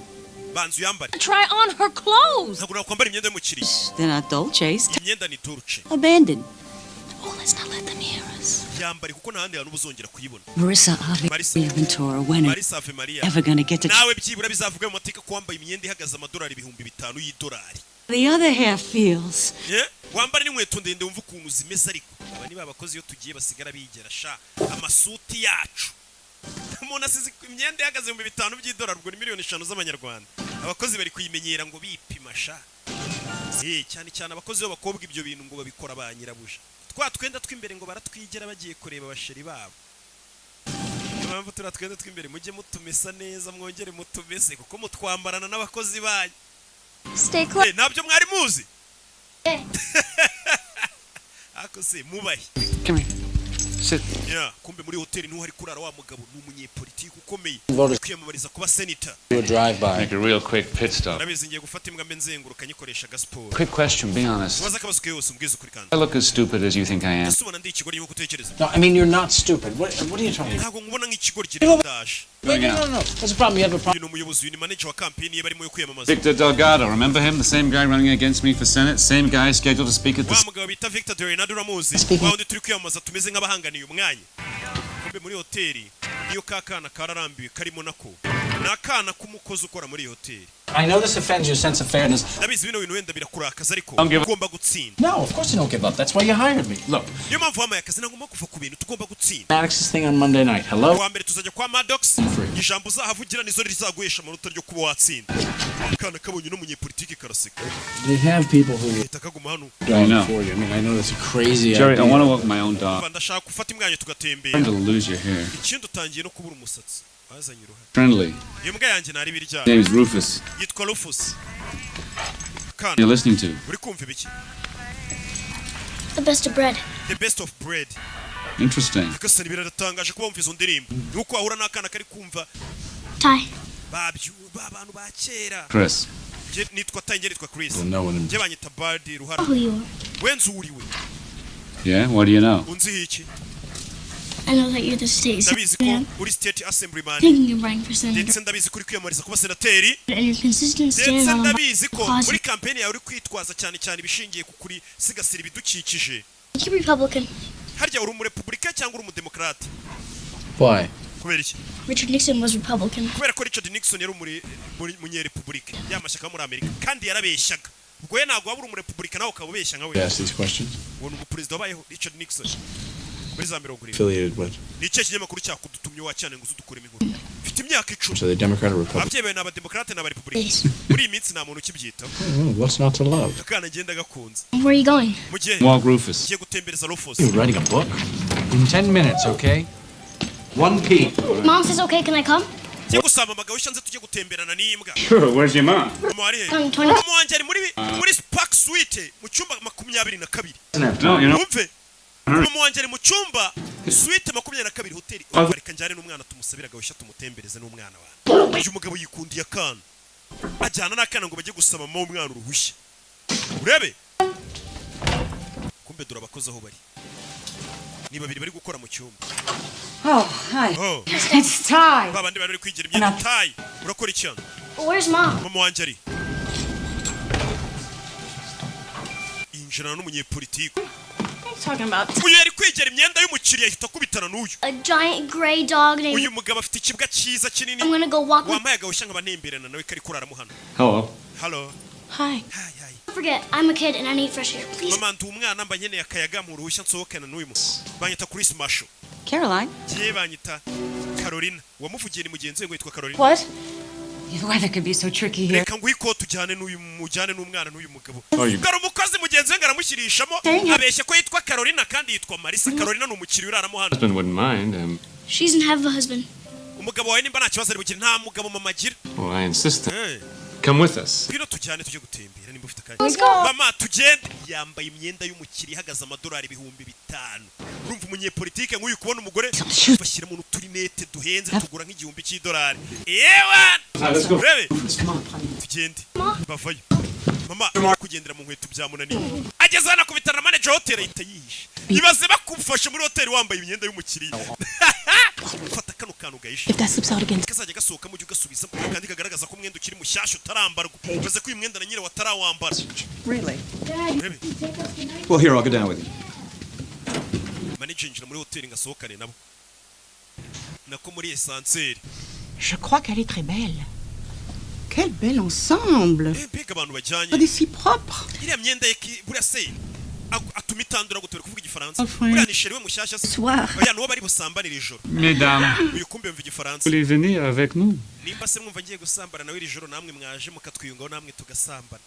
A: Banza uyambare.
B: Try on her clothes.
A: Ntabwo nakwambara imyenda y'umukiriya.
F: They're not Dolces.
A: Iyi myenda ni Dolce.
F: Abandoned.
B: Oh, let's not let them hear us.
A: Yambare kuko nta handi hantu uba uzongera kuyibona.
F: Marissa Ave
A: Marissa.
F: Ventura, when are
A: Marissa Ave Maria.
F: ever gonna get to
A: Nawe byibura bizavuga mu mateka ko wambaye imyenda ihagaze amadolari 5000 y'idolari.
F: the other half feels?
A: Eh? Wambare n'inkweto ndende wumve ukuntu zimeze. Ariko aba ni ba bakozi iyo tugiye basigara bigera sha amasuti yacu. Umuntu asize imyenda ihagaze 5000 by'idolari, ubwo ni miliyoni 5 z'amanyarwanda. Abakozi bari kuyimenyera ngo bipima sha. Cyane cyane abakozi b'abakobwa, ibyo bintu ngo babikora ba nyirabuja. Twa twenda tw'imbere ngo baratwigera bagiye kureba abasheri babo. Niyo mpamvu turiya twenda tw'imbere mujye mutumesa neza, mwongere mutumese, kuko mutwambarana n'abakozi banyu.
M: Stay close.
A: Ntabyo mwari muzi? Ako se mubahe?
H: Come here. Sit.
A: Yeah, kumbe muri hoteli niho hari kurara wa mugabo, ni umunyepolitiki ukomeye
H: Voters.
A: kwiyamamariza kuba senator.
H: Do a drive-by.
I: Make a real quick pit stop.
A: Ndabizi, ngiye gufata imbwa mbe nzenguruka nyikoresha agasiporo.
I: Quick question, be honest.
A: Ubaze akabazo ke yose, umbwize ukuri kandi.
I: I look as stupid as you think I am.
A: Ese ubona ndi ikigoryi nk'uko utekereza?
H: No, I mean, you're not stupid. What are you trying to
A: Ntabwo nkubona nk'ikigoryi, rero ndaje.
H: Wait, no, no, no. What's the problem? You have a problem.
A: Uyu ni umuyobozi, uyu ni manager wa campaign ye barimo yo kwiyamamaza.
I: Victor Delgado, remember him? The same guy running against me for Senate? Same guy scheduled to speak at the
A: Wa mugabo bita Victor Delgado uramuzi? Wa wundi turi kwiyamamaza, tumeze nk'abahanganiye umwanya. Kumbe muri hoteli niyo ka kana kararambiwe karimo, nako ni akana k'umukozi ukora muri iyi hoteli.
H: I know this offends your sense of fairness.
A: Ndabizi bino bintu wenda birakurakaza, ariko
I: Don't give-
A: ugomba gutsinda.
H: No, of course you don't give up. That's why you hired me. Look,
A: Niyo mpamvu wampaye akazi, nagomba kuva ku bintu, tugomba gutsinda.
H: Maddox's thing on Monday night. Hello?
A: Kuwa mbere tuzajya kwa Maddox, ijambo uzahavugira nizo rizaguhesha amanota ryo kuba watsinda. Akana kabonye n'umunyepolitiki karaseka.
H: They have people who
A: Leta kaguma hano.
I: I know.
H: for you. I mean, I know that's a crazy
I: Jerry, I
H: idea.
I: want to walk my own dog.
A: Umva, ndashaka gufata imwanyo tugatembera.
I: Trying to lose your hair.
A: Ikindi utangiye no kubura umusatsi wazanye uruhare.
I: Friendly.
A: Iyo mbwa yanjye ntari ibiryana.
I: Name's Rufus.
A: Yitwa Rufus. Kana.
I: You're listening to?
A: Uri kumva ibiki?
C: The best of bread.
A: The Best of Bread.
I: Interesting.
A: Nyagasani, biratangaje kuba wumva izo ndirimbo, nuko wahura n'akana kari kumva
C: Ty.
A: babyu ba bantu ba kera.
I: Chris.
A: Nje nitwa Ty, nje nitwa Chris.
H: No one-
A: Nje banyita Bardi Ruhara.
C: Who you are.
A: Wenze uriwe?
I: Yeah? What do you know?
A: Unziho iki?
C: I know that you're the state
A: Ndabizi ko
C: man.
A: uri state assemblyman.
C: Thinking of running for senator.
A: Ndetse ndabizi ko uri kwiyamamariza kuba senateri.
C: And your consistent stand
A: Ndetse
C: on
A: ndabizi ko
C: cause.
A: muri kampeni yawe uri kwitwaza cyane cyane ibishingiye ku kuri sigasira ibidukikije.
C: You Republican.
A: Harya uri umurepublika cyangwa uri umudemokrate?
H: Why?
A: Kubera iki?
C: Richard Nixon was Republican.
A: Kubera ko Richard Nixon yari munyerepublika, ya mashyaka yo muri Amerika, kandi yarabeshyaga. Ubwo we ntabwo waba uri umurepublika nawe ukaba ubeshya nka we.
H: Ask these questions.
A: Uwo ni umuperezida wabayeho, Richard Nixon, muri za 70.
H: Affiliated with.
A: Ni ikihe kinyamakuru cyakudutumye wacyane ngo uze udukuremo inkuru? Mfite imyaka 10.
H: So the Democrat or Republican?
A: Ababyeyi bawe ni abademokarate n'abarepublika? Muri iyi minsi nta muntu ukibyitaho.
H: What's not to love?
A: Akana ngenda gakunze.
C: Where are you going?
A: Mu gihe
I: Walk Rufus.
A: ngiye gutembereza Rufus.
H: You're writing a book? In 10 minutes, okay? 1P.
C: Mom says okay, can I come?
A: Ngiye gusaba amagabo nze tujye gutemberana n'imbwa.
I: Sure, where's your mom?
A: Mama wari he?
C: 20.
A: Mama wanjye ari muri Park Suite mu cyumba 22.
I: No, you know.
A: Wumve, mama wanjye ari mu cyumba suite 22 hoteli. Reka njyane n'umwana, tumusabire agahushya tumutembereze n'umwana wanjye. Uyu mugabo yikundiye akana, ajyana n'akana ngo bajye gusaba mama w'umwana uruhushya. Urebe kumbe dore abakozi aho bari, ni babiri bari gukora mu cyumba.
F: Oh, hi.
A: Oh.
F: It's Ty.
A: Ba bandi bari kwigira imyenda. Tayi, urakora iki hano?
C: Where's Mom?
A: Mama wanjye ari yinjirana n'umunyepolitiki.
B: Talking about
A: Uyu yari kwigera imyenda y'umukiriya, ahita akubitana n'uyu.
C: A giant gray dog named.
A: Uyu mugabo afite ikibwa cyiza kinini.
C: I'm gonna go walk with.
A: Wampaye agahushya nkaba ntemberana nawe, kari kuraramo hano?
I: Hello.
A: Hello.
B: Hi.
C: Don't forget, I'm a kid and I need fresh air. Please.
A: Mama, ndi umwana, mba nkeneye akayaga, mu ruhushya nsohokana n'uyu banyita Chris Marshall.
F: Caroline.
A: Njye banyita Carolina, uwamuvugiye ni mugenzi we ngo yitwa Carolina.
B: What?
F: The weather can be so tricky here.
A: Reka nguhe ikoti ujyane n'uyu, mujyane n'umwana n'uyu mugabo.
I: Oh, you-
A: Gara umukozi mugenzi we ngo aramushyirishamo, abeshya ko yitwa Carolina kandi yitwa Marisa. Carolina ni umukiriya uraramo hano.
I: Husband wouldn't mind.
C: She doesn't have a husband.
A: Umugabo wawe nimba nta kibazo ari bugire, nta mugabo mama agira.
I: Well, I insist.
A: Eh.
I: Come with us.
A: Ngwino tujyane tujye gutembera nimba ufite akanya.
B: Let's go.
A: Mama, tugende. Yambaye imyenda y'umukiriya ihagaze amadolari 5000. Urumva umunyepolitike nk'uyu kubona umugore, bashyiramo n'uturinete duhenze tugura nk'igihumbi cy'idolari. Yewe,
I: Let's go.
A: urebe.
I: Come on.
A: Tugende. Bavayo. Mama kugendera mu nkweto byamunaniye, ageze hano akubitana na manager hoteli, ahita yihisha. Ibaze bakufashe muri hoteli wambaye imyenda y'umukiriya. Fata kano kantu gahishe.
B: If that slips out again.
A: Kazajya gasohoka mu gihe ugasubizamo, kandi kagaragaza ko umwenda ukiri mushyashya utarambarwa. Ibaze ko uyu mwenda na nyirawo atarawambara.
F: Really?
A: Urebe.
G: Well, here, I'll go down with you.
A: Manager yinjira muri hoteli ngo asohokane nabo, nako muri ascenseur.
F: Je crois qu'elle est très belle.
N: Quel bel ensemble.
A: Eh, mbega abantu bajyanye!
N: Elle est si propre.
A: Iriya myenda ye buriya se Atuma itandura gute? Bari kuvuga Igifaransa. Uriya ni chéri we mushyashya se?
B: Soir.
A: Oya, nuwo bari busambanire ijoro.
I: Mesdames,
A: Uyu kumbe yumva Igifaransa.
I: voulez venir avec nous?
A: Nimba se mwumva ngiye gusambana nawe iri joro, namwe mwaje mukatwiyungaho, namwe tugasambana.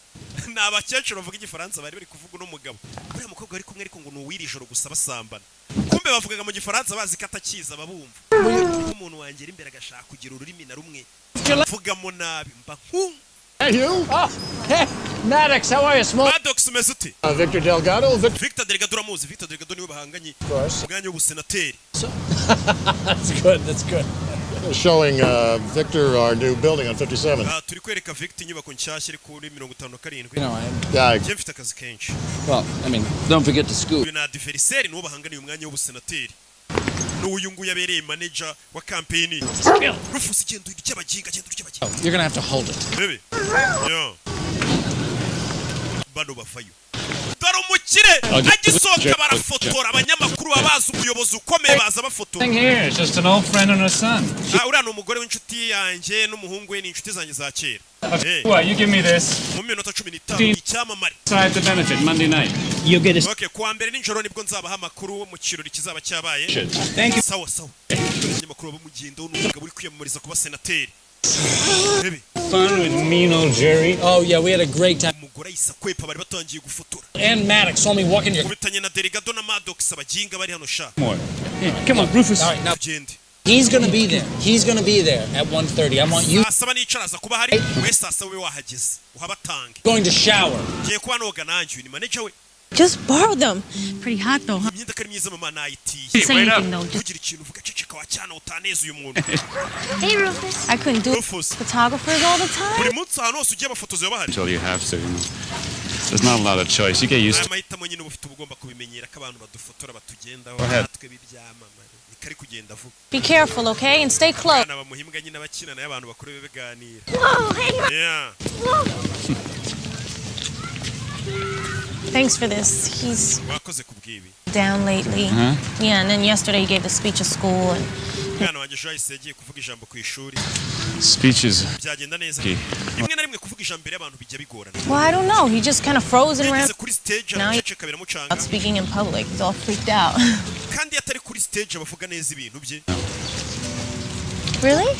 A: Ni abakecuru bavuga Igifaransa bari bari kuvuga uno mugabo. Uriya mukobwa bari kumwe ariko ngo ni uw'iri joro gusa basambana. Kumbe bavugaga mu Gifaransa bazi ko atakiza ababumva. Umuntu wangera imbere agashaka kugira ururimi na rumwe mvugamo nabi, mba nku
H: Hey, you. Oh, hey, Maddox, how are you, small?
A: Maddox, umeze ute?
H: Victor Delgado. Victor.
A: Victor Delgado uramuzi? Victor Delgado niwe bahanganye
H: course.
A: umwanya w'ubusenateri.
H: That's good. That's good.
N: Showing Victor our new building on 57.
A: Ah, turi kwereka Victor inyubako nshyashya iri kuri 57.
H: You know,
N: Yeah.
A: Njye mfite akazi kenshi.
H: Well, I mean, don't forget to scoot.
A: Uyu ni adversaire, niwo bahanganiye umwanya w'ubusenateri, n'uyu nguyu abereye manager wa campaign. Rufus, genda urya abaginga, genda urya abaginga.
H: You're gonna have to hold it.
A: Bebe yo, bano bavayo, dore umukire agisohoka barafotora. Abanyamakuru baba bazi umuyobozi ukomeye, baza bafotora.
I: Thing here is just an old friend and her son.
A: Ah, uriya ni umugore w'inshuti yanjye n'umuhungu we, ni inshuti zanjye za kera. Eh,
I: What? You give me this.
A: Mu minota 15 icyamamare.
I: Decide the benefit Monday night.
H: You get a
A: Okay, kuwa mbere nijoro nibwo nzabaha amakuru mu kirori kizaba cyabaye.
H: Thank you.
A: Sawa sawa. Abanyamakuru bamugendaho, ni umugabo uri kwiyamamariza kuba senateri. Bebe.
I: Fun with mean old Jerry.
H: Oh yeah, we had a great time.
A: Umugore ahise akwepa, bari batangiye gufotora.
H: And Maddox saw me walking your.
A: Kubitanye na Delgado na Maddox, abaginga bari hano sha.
I: More. Hey, come on, Rufus.
H: All right, now
A: Tugende.
H: he's gonna be there. He's gonna be there at 1:30. I want you
A: Saa saba nicara aza kuba hari we. Saa saba ube wahageze, uhabatange.
H: going to shower.
A: Ngiye kuba noga nanjye. Uyu ni manager we.
B: Just borrow them.
F: Pretty hot though, huh?
A: Imyenda ko ari myiza mama, nayitiye.
F: Don't say anything though. Just
A: Ntugire ikintu uvuga, ceceka wa cyana, utaneza uyu muntu.
C: Hey, Rufus.
B: I couldn't do it.
A: Rufus.
B: Photographers all the time.
A: Buri munsi ahantu hose ugiye abafotozi baba bahari.
I: Until you have to. There's not a lot of choice. You get used
A: Aya
I: to
A: mahitamo nyine uba ufite, uba ugomba kubimenyera ko abantu badufotora, batugendaho.
I: Go ahead.
A: Natwe b'ibyamamare niko ari kugenda avuga.
B: Be careful, okay? And stay close.
A: Abana bamuha imbwa nyine, abakina nayo, abantu bakuru be baganira.
C: Whoa, hey,
A: Yeah.
C: whoa.
B: Thanks for this. He's
A: Wakoze ku bw'ibi.
B: down lately.
I: Huh?
B: Yeah, and then yesterday he gave the speech at school and
A: Umwana wanjye ejo yahise yagiye kuvuga ijambo ku ishuri.
I: Speeches.
A: Byagenda neza.
I: Okay.
A: Rimwe na rimwe kuvuga ijambo imbere y'abantu bijya bigorana.
B: Well, I don't know. He just kind of froze and ran
A: Yageze kuri stage
B: Now he-
A: araceceka, biramucanga.
B: out speaking in public. He's all freaked out.
A: Kandi iyo atari kuri stage aba avuga neza ibintu bye.
B: Really?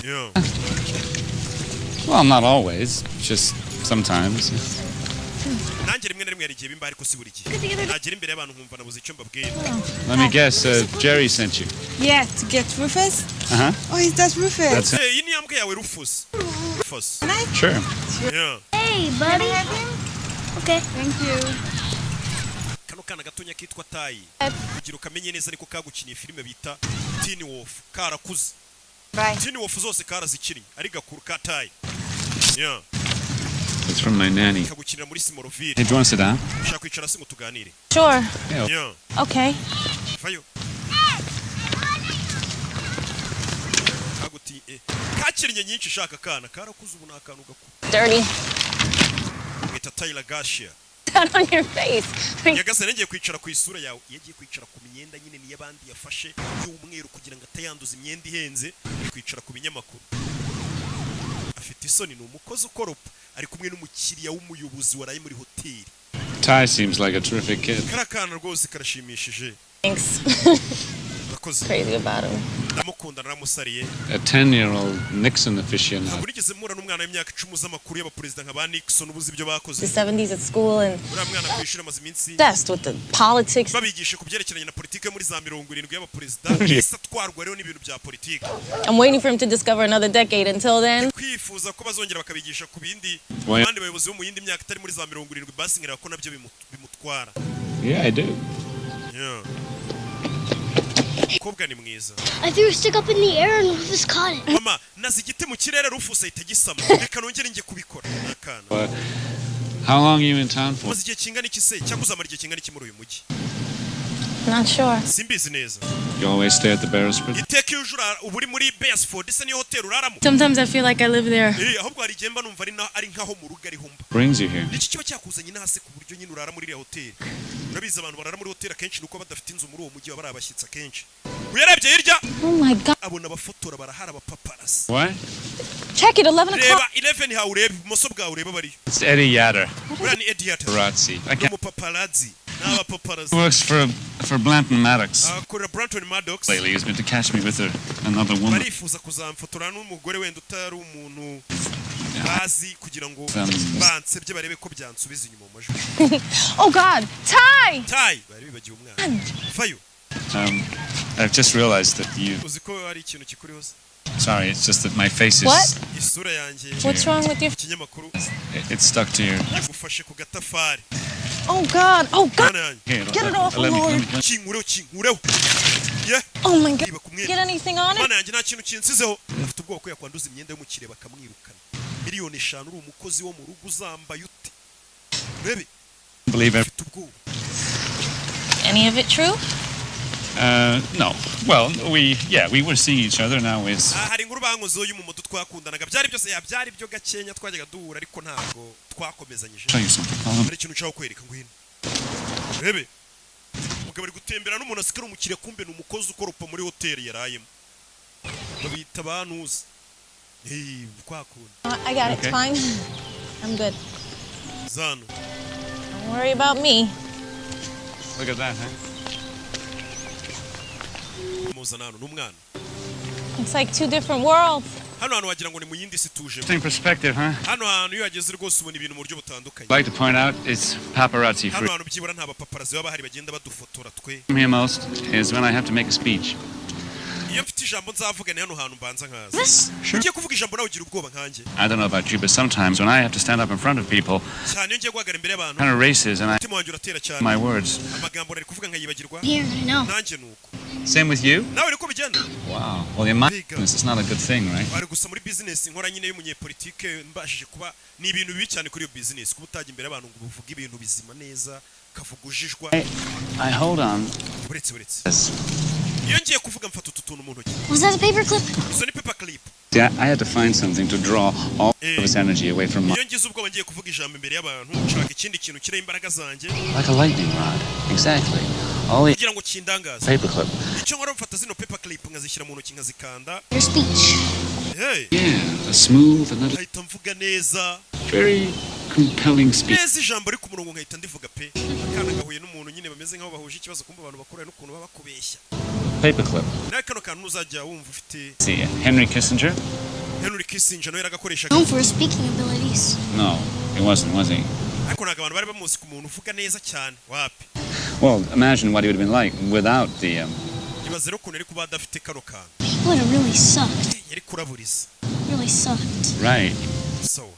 A: Yeah.
I: Well, not always. Just sometimes.
A: Nanjye rimwe na rimwe hari igihe bimba, ariko si buri gihe. Nagera imbere y'abantu nkumva nabuze icyo mbabwira.
I: Let me guess. Jerry sent you.
O: Yeah, to get Rufus.
I: Uh huh.
O: Oh, is that Rufus?
I: That's it.
A: Eh, iyi ni ya mbwa yawe Rufus? Rufus.
I: Sure.
A: Yeah.
C: Hey, buddy. Okay.
O: Thank you.
A: Kano kana gatonya kitwa Tayi, kugira ukamenye neza, ariko kagukiniye filime bita Teen Wolf, karakuze.
O: Bye.
A: Teen Wolf zose karazikinnye ari gakuru ka Tayi. Yeah.
I: It's from my nanny.
A: Kagukinira muri Smallville.
I: Hey, do you want to sit down?
A: Ushaka kwicara se ngo tuganire?
B: Sure.
I: Yeah.
A: Yeah.
B: Okay.
A: Vayo kaguti eh kakinnye nyinshi shaka kana karakuze, ubu ni akantu gakuru.
B: Dirty.
A: Mwita Tyler Garcia.
B: That on your face.
A: Nyagasani, ngiye kwicara ku isura yawe. Iyo agiye kwicara ku myenda nyine niyo abandi yafashe y'umweru kugira ngo atayanduza imyenda ihenze. Ari kwicara ku binyamakuru, afite isoni. Ni umukozi ukoropa, ari kumwe n'umukiriya w'umuyobozi waraye muri hoteli.
I: Ty seems like a terrific kid.
A: Kariya kana rwose karashimishije.
B: Thanks.
A: Urakoze.
B: Crazy about him.
A: Ndamukunda, naramusariye.
I: A 10-year-old Nixon aficionado.
A: Ntabwo nigeze mpura n'umwana w'imyaka 10 z'amakuru y'abaperezida nka ba Nixon, ubuze ibyo bakoze.
B: The 70s at school and
A: Uriya mwana ku ishuri amaze iminsi
B: obsessed with the politics.
A: babigisha ku byerekeranye na politiki yo muri za 70 y'abaperezida. Yahise atwarwa rero n'ibintu bya politiki.
B: I'm waiting for him to discover another decade. Until then,
A: Kwifuza ko bazongera bakabigisha ku bindi
I: Oya.
A: abandi bayobozi bo mu yindi myaka itari muri za 70, basi nkareba ko nabyo bimutwara.
I: Yeah, I do.
A: Yeah. Umukobwa ni mwiza.
C: I threw a stick up in the air and Rufus caught it.
A: Mama, naze igiti mu kirere, Rufus ahita agisama, reka nongere njye kubikora. Ni akana.
I: But how long are you in town for?
A: Umaze igihe kingana iki se, cyangwa uzamara igihe kingana iki muri uyu mujyi?
B: Not sure.
A: Simbizi neza.
I: You always stay at the Beresford?
A: Iteka iyo uje uba uri muri Beresford se, niyo hoteli uraramo?
B: Sometimes I feel like I live there.
A: Eh, ahubwo hari igihe mba numva ari nkaho mu rugo ariho mba.
I: Brings you here.
A: Niki kiba cyakuzanye inaha se, ku buryo nyine urara muri iriya hoteli? Urabizi, abantu barara muri hoteli akenshi nuko badafite inzu muri uwo mujyi, baba ari abashyitsi akenshi. Uyarebye hirya
D: Oh my God.
A: abona abafotora barahari, abapaparasi.
I: What?
B: Check it, 11 o'clock.
A: Reba 11 hawe, urebe ibumoso bwawe, urebe bariyo.
I: It's Eddie Yatter.
A: Uriya ni Eddie Yatter.
I: Paparazzi. I can't.
A: Umupaparazzi, n'abapaparazzi.
I: He works for Blanton Maddox.
A: Akorera Blanton Maddox.
I: Lately, he's been to catch me with another woman.
A: Barifuza kuzamfotora n'umugore wenda utari umuntu bazi kugira ngo bansebye, barebe ko byansubiza inyuma mu majwi.
B: Oh God, Ty!
A: Ty, bari bibagiwe umwana, vayo.
I: I've just realized that you.
A: Uzi ko hari ikintu kikuriho se?
I: Sorry, it's just that my face is.
B: What?
A: Isura yanjye.
B: What's wrong with your-
A: Ikinyamakuru.
I: It's stuck to your.
A: Gufashe ku gatafari.
B: Oh God, oh God!
A: Mwana yanjye.
I: Here,
B: Get it off,
I: let me-
B: Lord.
I: let me-
A: Kinkureho, kinkureho ye.
B: Oh my God.
A: Niba kumwe.
B: Get anything on it?
A: Mana yanjye, nta kintu kinsizeho. Afite ubwoba ko yakwanduza imyenda y'umukiriya bakamwirukana. 5 miliyoni uri umukozi wo mu rugo, uzambaye ute? Urebe.
I: Believe it.
A: Afite ubwoba.
B: Any of it true?
I: No. Well, we yeah, we were seeing each other. Now it's
A: Ah, hari inkuru bankozeho y'umumodo twakundanaga. Byari byose ya byari byo gakenya, twajyaga duhura ariko ntabwo twakomezanyije.
I: Show you something. Hold on.
A: Hari ikintu nshaka kwereka, ngwino urebe. Umugabo ari gutembera n'umuntu asigara umukiriya, kumbe ni umukozi ukoropa muri hoteli yarayemo, babita bantuza. Hey, kwa kundi.
B: I got it. It's
I: Okay.
B: fine. I'm good.
A: Zano.
B: Don't worry about me.
I: Look at that, huh?
A: Muzana hano n'umwana.
B: It's like two different worlds.
A: Hano hantu wagira ngo ni mu yindi si tujemo.
I: Same perspective, huh?
A: Hano hantu iyo hageze rwose ubona ibintu mu buryo butandukanye.
I: I'd like to point out it's paparazzi
A: Hano
I: free.
A: hantu byibura nta bapaparazzi baba bahari bagenda badufotora twe.
I: I'm here most is when I have to make a speech.
A: Iyo mfite ijambo nzavuga, ni hano hantu mbanza nkaza.
C: This?
A: Ugiye kuvuga ijambo nawe ugira ubwoba nkanjye?
I: I don't know about you, but sometimes when I have to stand up in front of people,
A: Cyane, iyo ngiye guhagarara imbere y'abantu,
I: kind of races and I
A: umutima wanjye uratera cyane.
I: my words.
A: Amagambo nari kuvuga nkayibagirwa.
C: Here, I know.
A: Nanjye nuko.
I: Same with you?
A: Nawe niko bigenda?
I: Wow. Well, in my business, it's not a good thing, right?
A: Ari gusa muri business nkora nyine y'umunyepolitike, mbashije kuba ni ibintu bibi cyane kuri iyo business kuba utajya imbere y'abantu ngo uvuge ibintu bizima neza, ukavuga ujijwa.
I: I hold on.
A: Buretse, buretse.
I: Yes.
A: Iyo ngiye kuvuga mfata utu tuntu mu ntoki.
C: Was that a paperclip?
A: Izo ni paper clip.
I: Yeah, I had to find something to draw all of his energy away from my,
A: Iyo ngize ubwoba ngiye kuvuga ijambo imbere y'abantu, nshaka ikindi kintu kiriho imbaraga zanjye.
I: Like a lightning rod. Exactly. All the
A: Kugira ngo kindangaze.
I: paperclip.
A: Icyo nkora, mfata zino paper clip nkazishyira mu ntoki, nkazikanda.
C: Your speech.
A: Hey.
I: Yeah, a smooth and
A: Nkahita mvuga neza.
I: very compelling speech.
A: Neza, ijambo riri ku murongo nkahita ndivuga pe. Akana gahuye n'umuntu nyine bameze nk'aho bahuje ikibazo, kumva abantu bakora n'ukuntu baba bakubeshya.
I: Paperclip.
A: Nawe kano kantu ntuzajya wumva ufite.
I: See, Henry Kissinger?
A: Henry Kissinger nawe yaragakoreshaga.
C: Known for his speaking abilities.
I: No, he wasn't, was he?
A: Ariko ntabwo abantu bari bamuzi ku muntu uvuga neza cyane, wapi.
I: Well, imagine what he would have been like without the.
A: Ibaze rero ukuntu yari kuba adafite kano kantu.
C: He would have really sucked.
A: Yari kuraburiza.
C: Really sucked.
I: Right.
A: So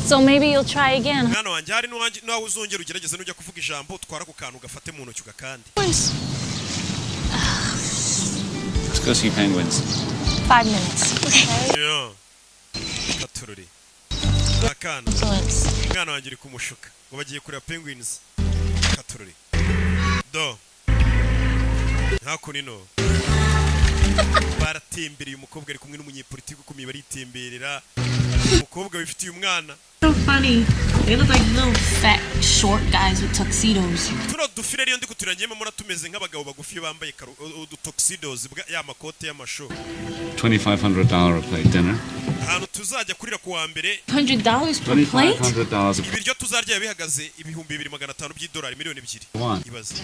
B: So maybe you'll try again.
A: Mwana wanjye, hari n'uwanjye nawe uzongera ugerageze, nujya kuvuga ijambo utwara ku kantu gafate mu ntoki ugakande.
C: Once.
I: Let's go see penguins.
B: 5 minutes.
A: Yeah. Katururi akana.
B: Influence.
A: Umwana wanjye uri kumushuka ngo bagiye kureba penguins. Katururi do hakuno ino baratembereye. Umukobwa ari kumwe n'umunyepolitiki ukomeye, baritemberera, umukobwa wifitiye umwana.
F: So funny. They look like little fat, short guys with tuxedos.
A: Tuno dufire rero ndi kuturangiyemo mbona tumeze nk'abagabo bagufi iyo bambaye udutuxedos ya makote y'amasho.
I: $2,500 a plate dinner.
A: Ahantu tuzajya kurira ku wa mbere.
F: $100 per plate?
I: $2,500 a plate.
A: Ibiryo tuzarya bihagaze 2500 by'idolari, 2 miliyoni.
I: One.
A: Ibaze.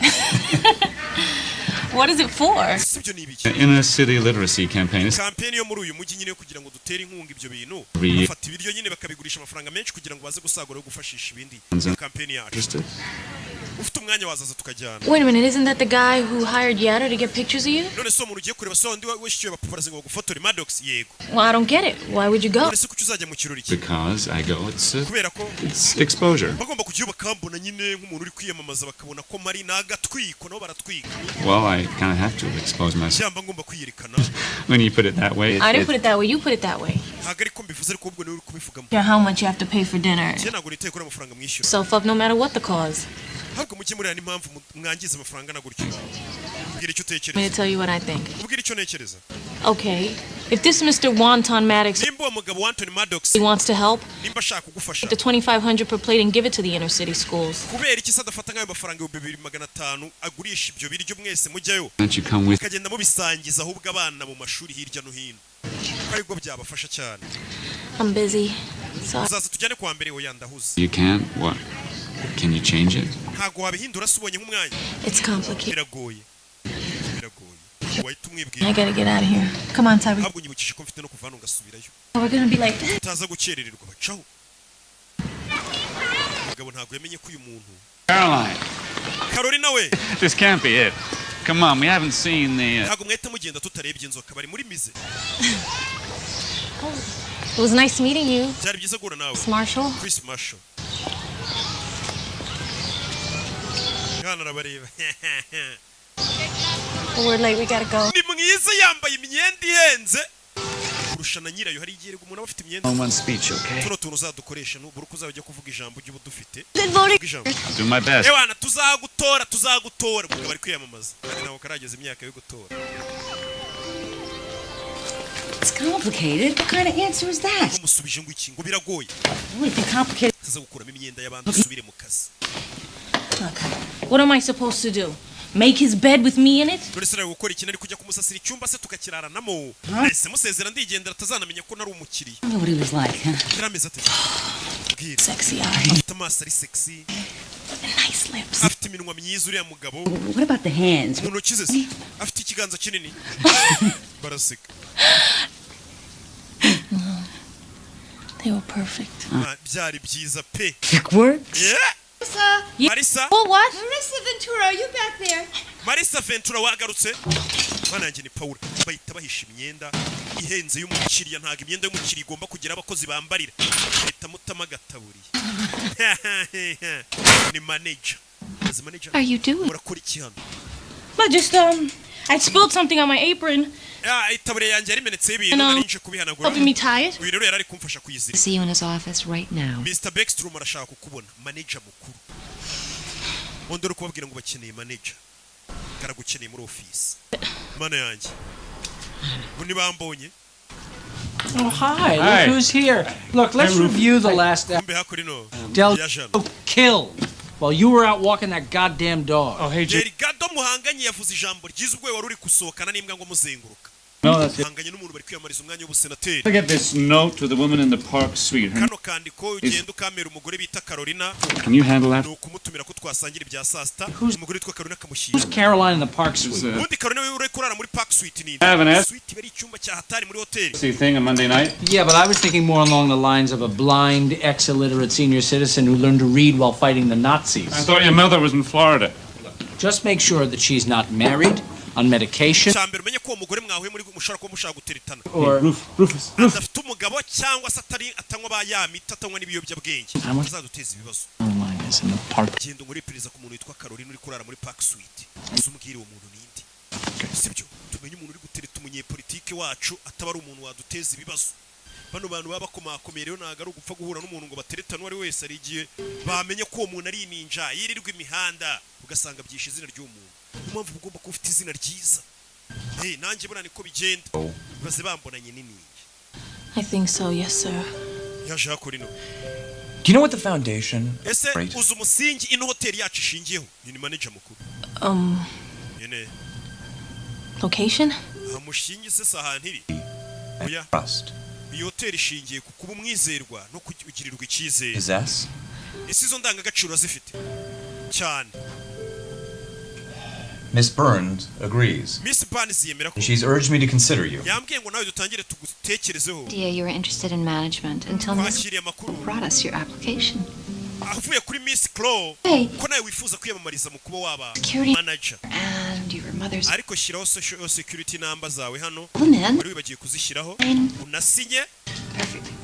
F: What is it for?
A: Si ibyo ni ibiki?
I: Inner city literacy campaign. It's
A: Kampeni yo muri uyu mujyi nyine yo kugira ngo dutere inkunga ibyo bintu. Bafata ibiryo nyine bakabigurisha amafaranga menshi kugira ngo baze gusagura yo gufashisha ibindi. Iyo kampeni yacu.
I: Interested?
A: Ufite umwanya wazaza tukajyana.
F: Wait a minute, isn't that the guy who hired Yatter to get pictures of you?
A: None se uwo muntu ugiye kureba so undi wishyuye abapaparazzi ngo bagufotore, Maddox? Yego.
F: Well, I don't get it. Why would you go?
A: None se kuki uzajya mu kirori cye?
I: Because I go, it's
A: Kubera ko
I: it's exposure.
A: bagomba kujyayo bakambona nyine nk'umuntu uri kwiyamamaza, bakabona ko mari ni agatwiko, nabo baratwika.
I: Well, I kind of have to expose myself.
A: Cyangwa ngomba kwiyerekana.
I: When you put it that way,
F: I didn't put it that way. You put it that way.
A: Ntabwo ariko mbivuze, ariko ahubwo niwe uri kubivugamo.
F: Yeah, how much you have to pay for dinner.
A: Njye ntabwo nitaye kuri amafaranga mwishyura.
F: Yourself up no matter what the cause.
A: Ahubwo mujye mureba n'impamvu mwangiza amafaranga na gutyo. Mbwira icyo
F: I'm going
A: utekereza.
F: to tell you what I think.
A: Ubwira icyo ntekereza.
F: Okay, if this Mr. Wonton Maddox
A: Nimba uwo mugabo wa Anthony Maddox
F: wants to help,
A: nimba ashaka kugufasha,
F: take the 2500 per plate and give it to the inner city schools.
A: kubera iki se adafata nk'ayo mafaranga 2500 agurisha ibyo biryo mwese mujyayo,
I: Don't you come with
A: mukagenda mubisangiza ahubwo abana mu mashuri hirya no hino? Ko aribwo byabafasha cyane.
F: I'm busy. So
A: Uzaza tujyane kuwa mbere? Oya, ndahuze.
I: You can't? What? Can you change it?
A: Ntabwo wabihindura se ubonye nk'umwanya?
F: It's complicated.
A: Biragoye, biragoye. Wahita umwibwira.
F: I gotta get out of here. Come on, Tyler.
A: Ntabwo unyibukije ko mfite no kuva hano ngasubirayo.
F: We're gonna be late.
A: Utaza gukerererwa. Bacaho. Mugabo ntabwo yamenye ko uyu muntu
I: Caroline,
A: Carolina we.
I: this can't be it. Come on, we haven't seen the.
A: Ntabwo mwahita mugenda tutarebye inzoka. Bari muri musée.
K: It was nice meeting you,
A: Byari byiza guhura nawe,
K: Miss Marshall.
A: Chris Marshall. Mwana arabareba.
K: We're late. We gotta go.
A: Ni mwiza, yambaye imyenda ihenze kurusha na nyirayo. Hari igihe umuntu aba afite imyenda.
H: On one speech, okay?
A: Tuno tuntu uzadukoresha nubura uko uzajya ujya kuvuga ijambo, ujye uba udufite.
M: Good voting.
A: Vuga ijambo.
I: I'll do my best.
A: Ewana, tuzagutora, tuzagutora. Umugabo ari kwiyamamaza kandi ntabwo karageza imyaka yo gutora.
D: It's complicated. What kind of answer is that?
A: Umusubije ngo iki? Ngo biragoye.
D: Only if you complicate.
A: Tuza gukuramo imyenda y'abandi, usubire mu kazi.
F: What am I supposed to do? Make his bed with me in it?
A: None se nari gukora iki? Nari kujya kumusasira icyumba se tukakiraranamo? Nahise musezera ndigendera, atazanamenya ko nari umukiriya.
D: I wonder what he was like, huh?
A: Yari ameze ate? Bwira.
F: Sexy eyes.
A: Afite amaso ari sexy.
F: Nice lips.
A: Afite iminwa myiza uriya mugabo.
D: What about the hands?
A: Mu ntoki ze se afite ikiganza kinini? Baraseka.
F: They were perfect.
A: Ah, byari byiza pe.
D: It works.
A: Yeah. Marisa.
F: Oh, what?
O: Marissa Ventura, are you back there?
A: Marisa Ventura, wagarutse? Mwana yanjye, ni Paula. Bahita bahisha imyenda ihenze y'umukiriya. Ntabwo imyenda y'umukiriya igomba kugira abakozi bambarira. Bahita mutama agataburiye. Ni manager. Azi manager.
F: Are you doing?
A: Murakora iki hano?
F: I just I spilled something on my apron.
A: Ah, itaburiya yanjye yarimenetseho ibintu.
F: No.
A: Nari nje kubihanagura.
F: Helping me tie it.
A: Uyu rero yari ari kumfasha kuyizirika.
L: See you in his office right now.
A: Mr Beckstrom arashaka kukubona, manager mukuru. Undi uri kubabwira ngo bakeneye manager, karagukeneye muri office. Mana yanjye, ubu ntibambonye.
H: Oh, hi.
I: Hi.
H: Look who's here. Look, let's
I: Hey, Rufus.
H: review the last
A: Kumbe hakurino
H: Del
A: ya jana.
H: Killed while you were out walking that goddamn dog.
I: Oh, hey, Jay.
A: Delgado muhanganye yavuze ijambo ryiza ubwo wari uri gusohokana n'imbwa ngo muzenguruka.
I: No, that's it.
A: Muhanganye n'umuntu bari kwiyamamariza umwanya w'ubusenateri.
I: Look at this note to the woman in the park suite. Her
A: Kano kandiko ugenda ukamera umugore bita Carolina.
I: Can you handle that?
A: Ni ukumutumira ko twasangira ibya saa sita. Umugore witwa Carolina akamushyira.
H: Who's Caroline in the park suite?
A: Ubundi Carolina we uri kurara muri park suite ni
I: Have an S.
A: suite iba ari icyumba cya hatari muri hoteli.
I: See thing on Monday night.
H: Yeah, but I was thinking more along the lines of a blind, ex-illiterate senior citizen who learned to read while fighting the Nazis.
I: I thought your mother was in Florida.
H: Just make sure that she's not married, on medication,
A: Cya mbere umenye ko uwo mugore mwahuye muri mushobora kuba mushaka guteretana,
H: or
I: Rufus,
A: adafite umugabo cyangwa se atari atanywa ba ya miti, atanywa n'ibiyobyabwenge
H: How much-
A: azaduteza ibibazo.
H: Caroline is in the park.
A: Genda nkore iperereza ku muntu witwa Caroline uri kurara muri park suite, uze umbwire uwo muntu ninde, sibyo? Tumenye umuntu uri gutereta umunyepolitike wacu, ataba ari umuntu waduteza ibibazo. Bano bantu baba bakomakomeye rero ntabwo ari ugupfa guhura n'umuntu ngo bateretane uwo ari we wese. Hari igihe bamenye ko uwo muntu ari ininja yirirwa imihanda, ugasanga byishe izina ry'uwo muntu. Niyo mpamvu uba ugomba kuba ufite izina ryiza. Hey, nanjye buriya niko bigenda, baze bambonanye n'ininja.
F: I think so, yes, sir.
A: Yaje hakurino.
G: Do you know what the foundation?
A: Ese
G: Right.
A: uzi umusingi ino hoteli yacu ishingiyeho? Ni manager mukuru. Nyene.
F: Location?
A: Hamushingi se si ahantu iri? Oya.
G: Trust.
A: Iyi hoteli ishingiye ku kuba umwizerwa no kugirirwa icyizere.
G: Possess.
A: Ese izo ndangagaciro zifite cyane?
G: Miss Burns agrees.
A: Miss Burns yemera ko
G: She's urged me to consider you.
A: yambwiye ngo nawe dutangire tugutekerezeho.
L: Idea you were interested in management until Miss
A: Twakiriye amakuru
L: brought us your application.
A: avuye kuri Miss Crow
L: Hey.
A: ko nawe wifuza kwiyamamariza mu kuba waba
L: Security.
A: manager.
L: And your mother's
A: Ariko shyiraho social security number zawe hano.
L: Amen.
A: Wari wibagiye kuzishyiraho.
L: Amen.
A: Unasinye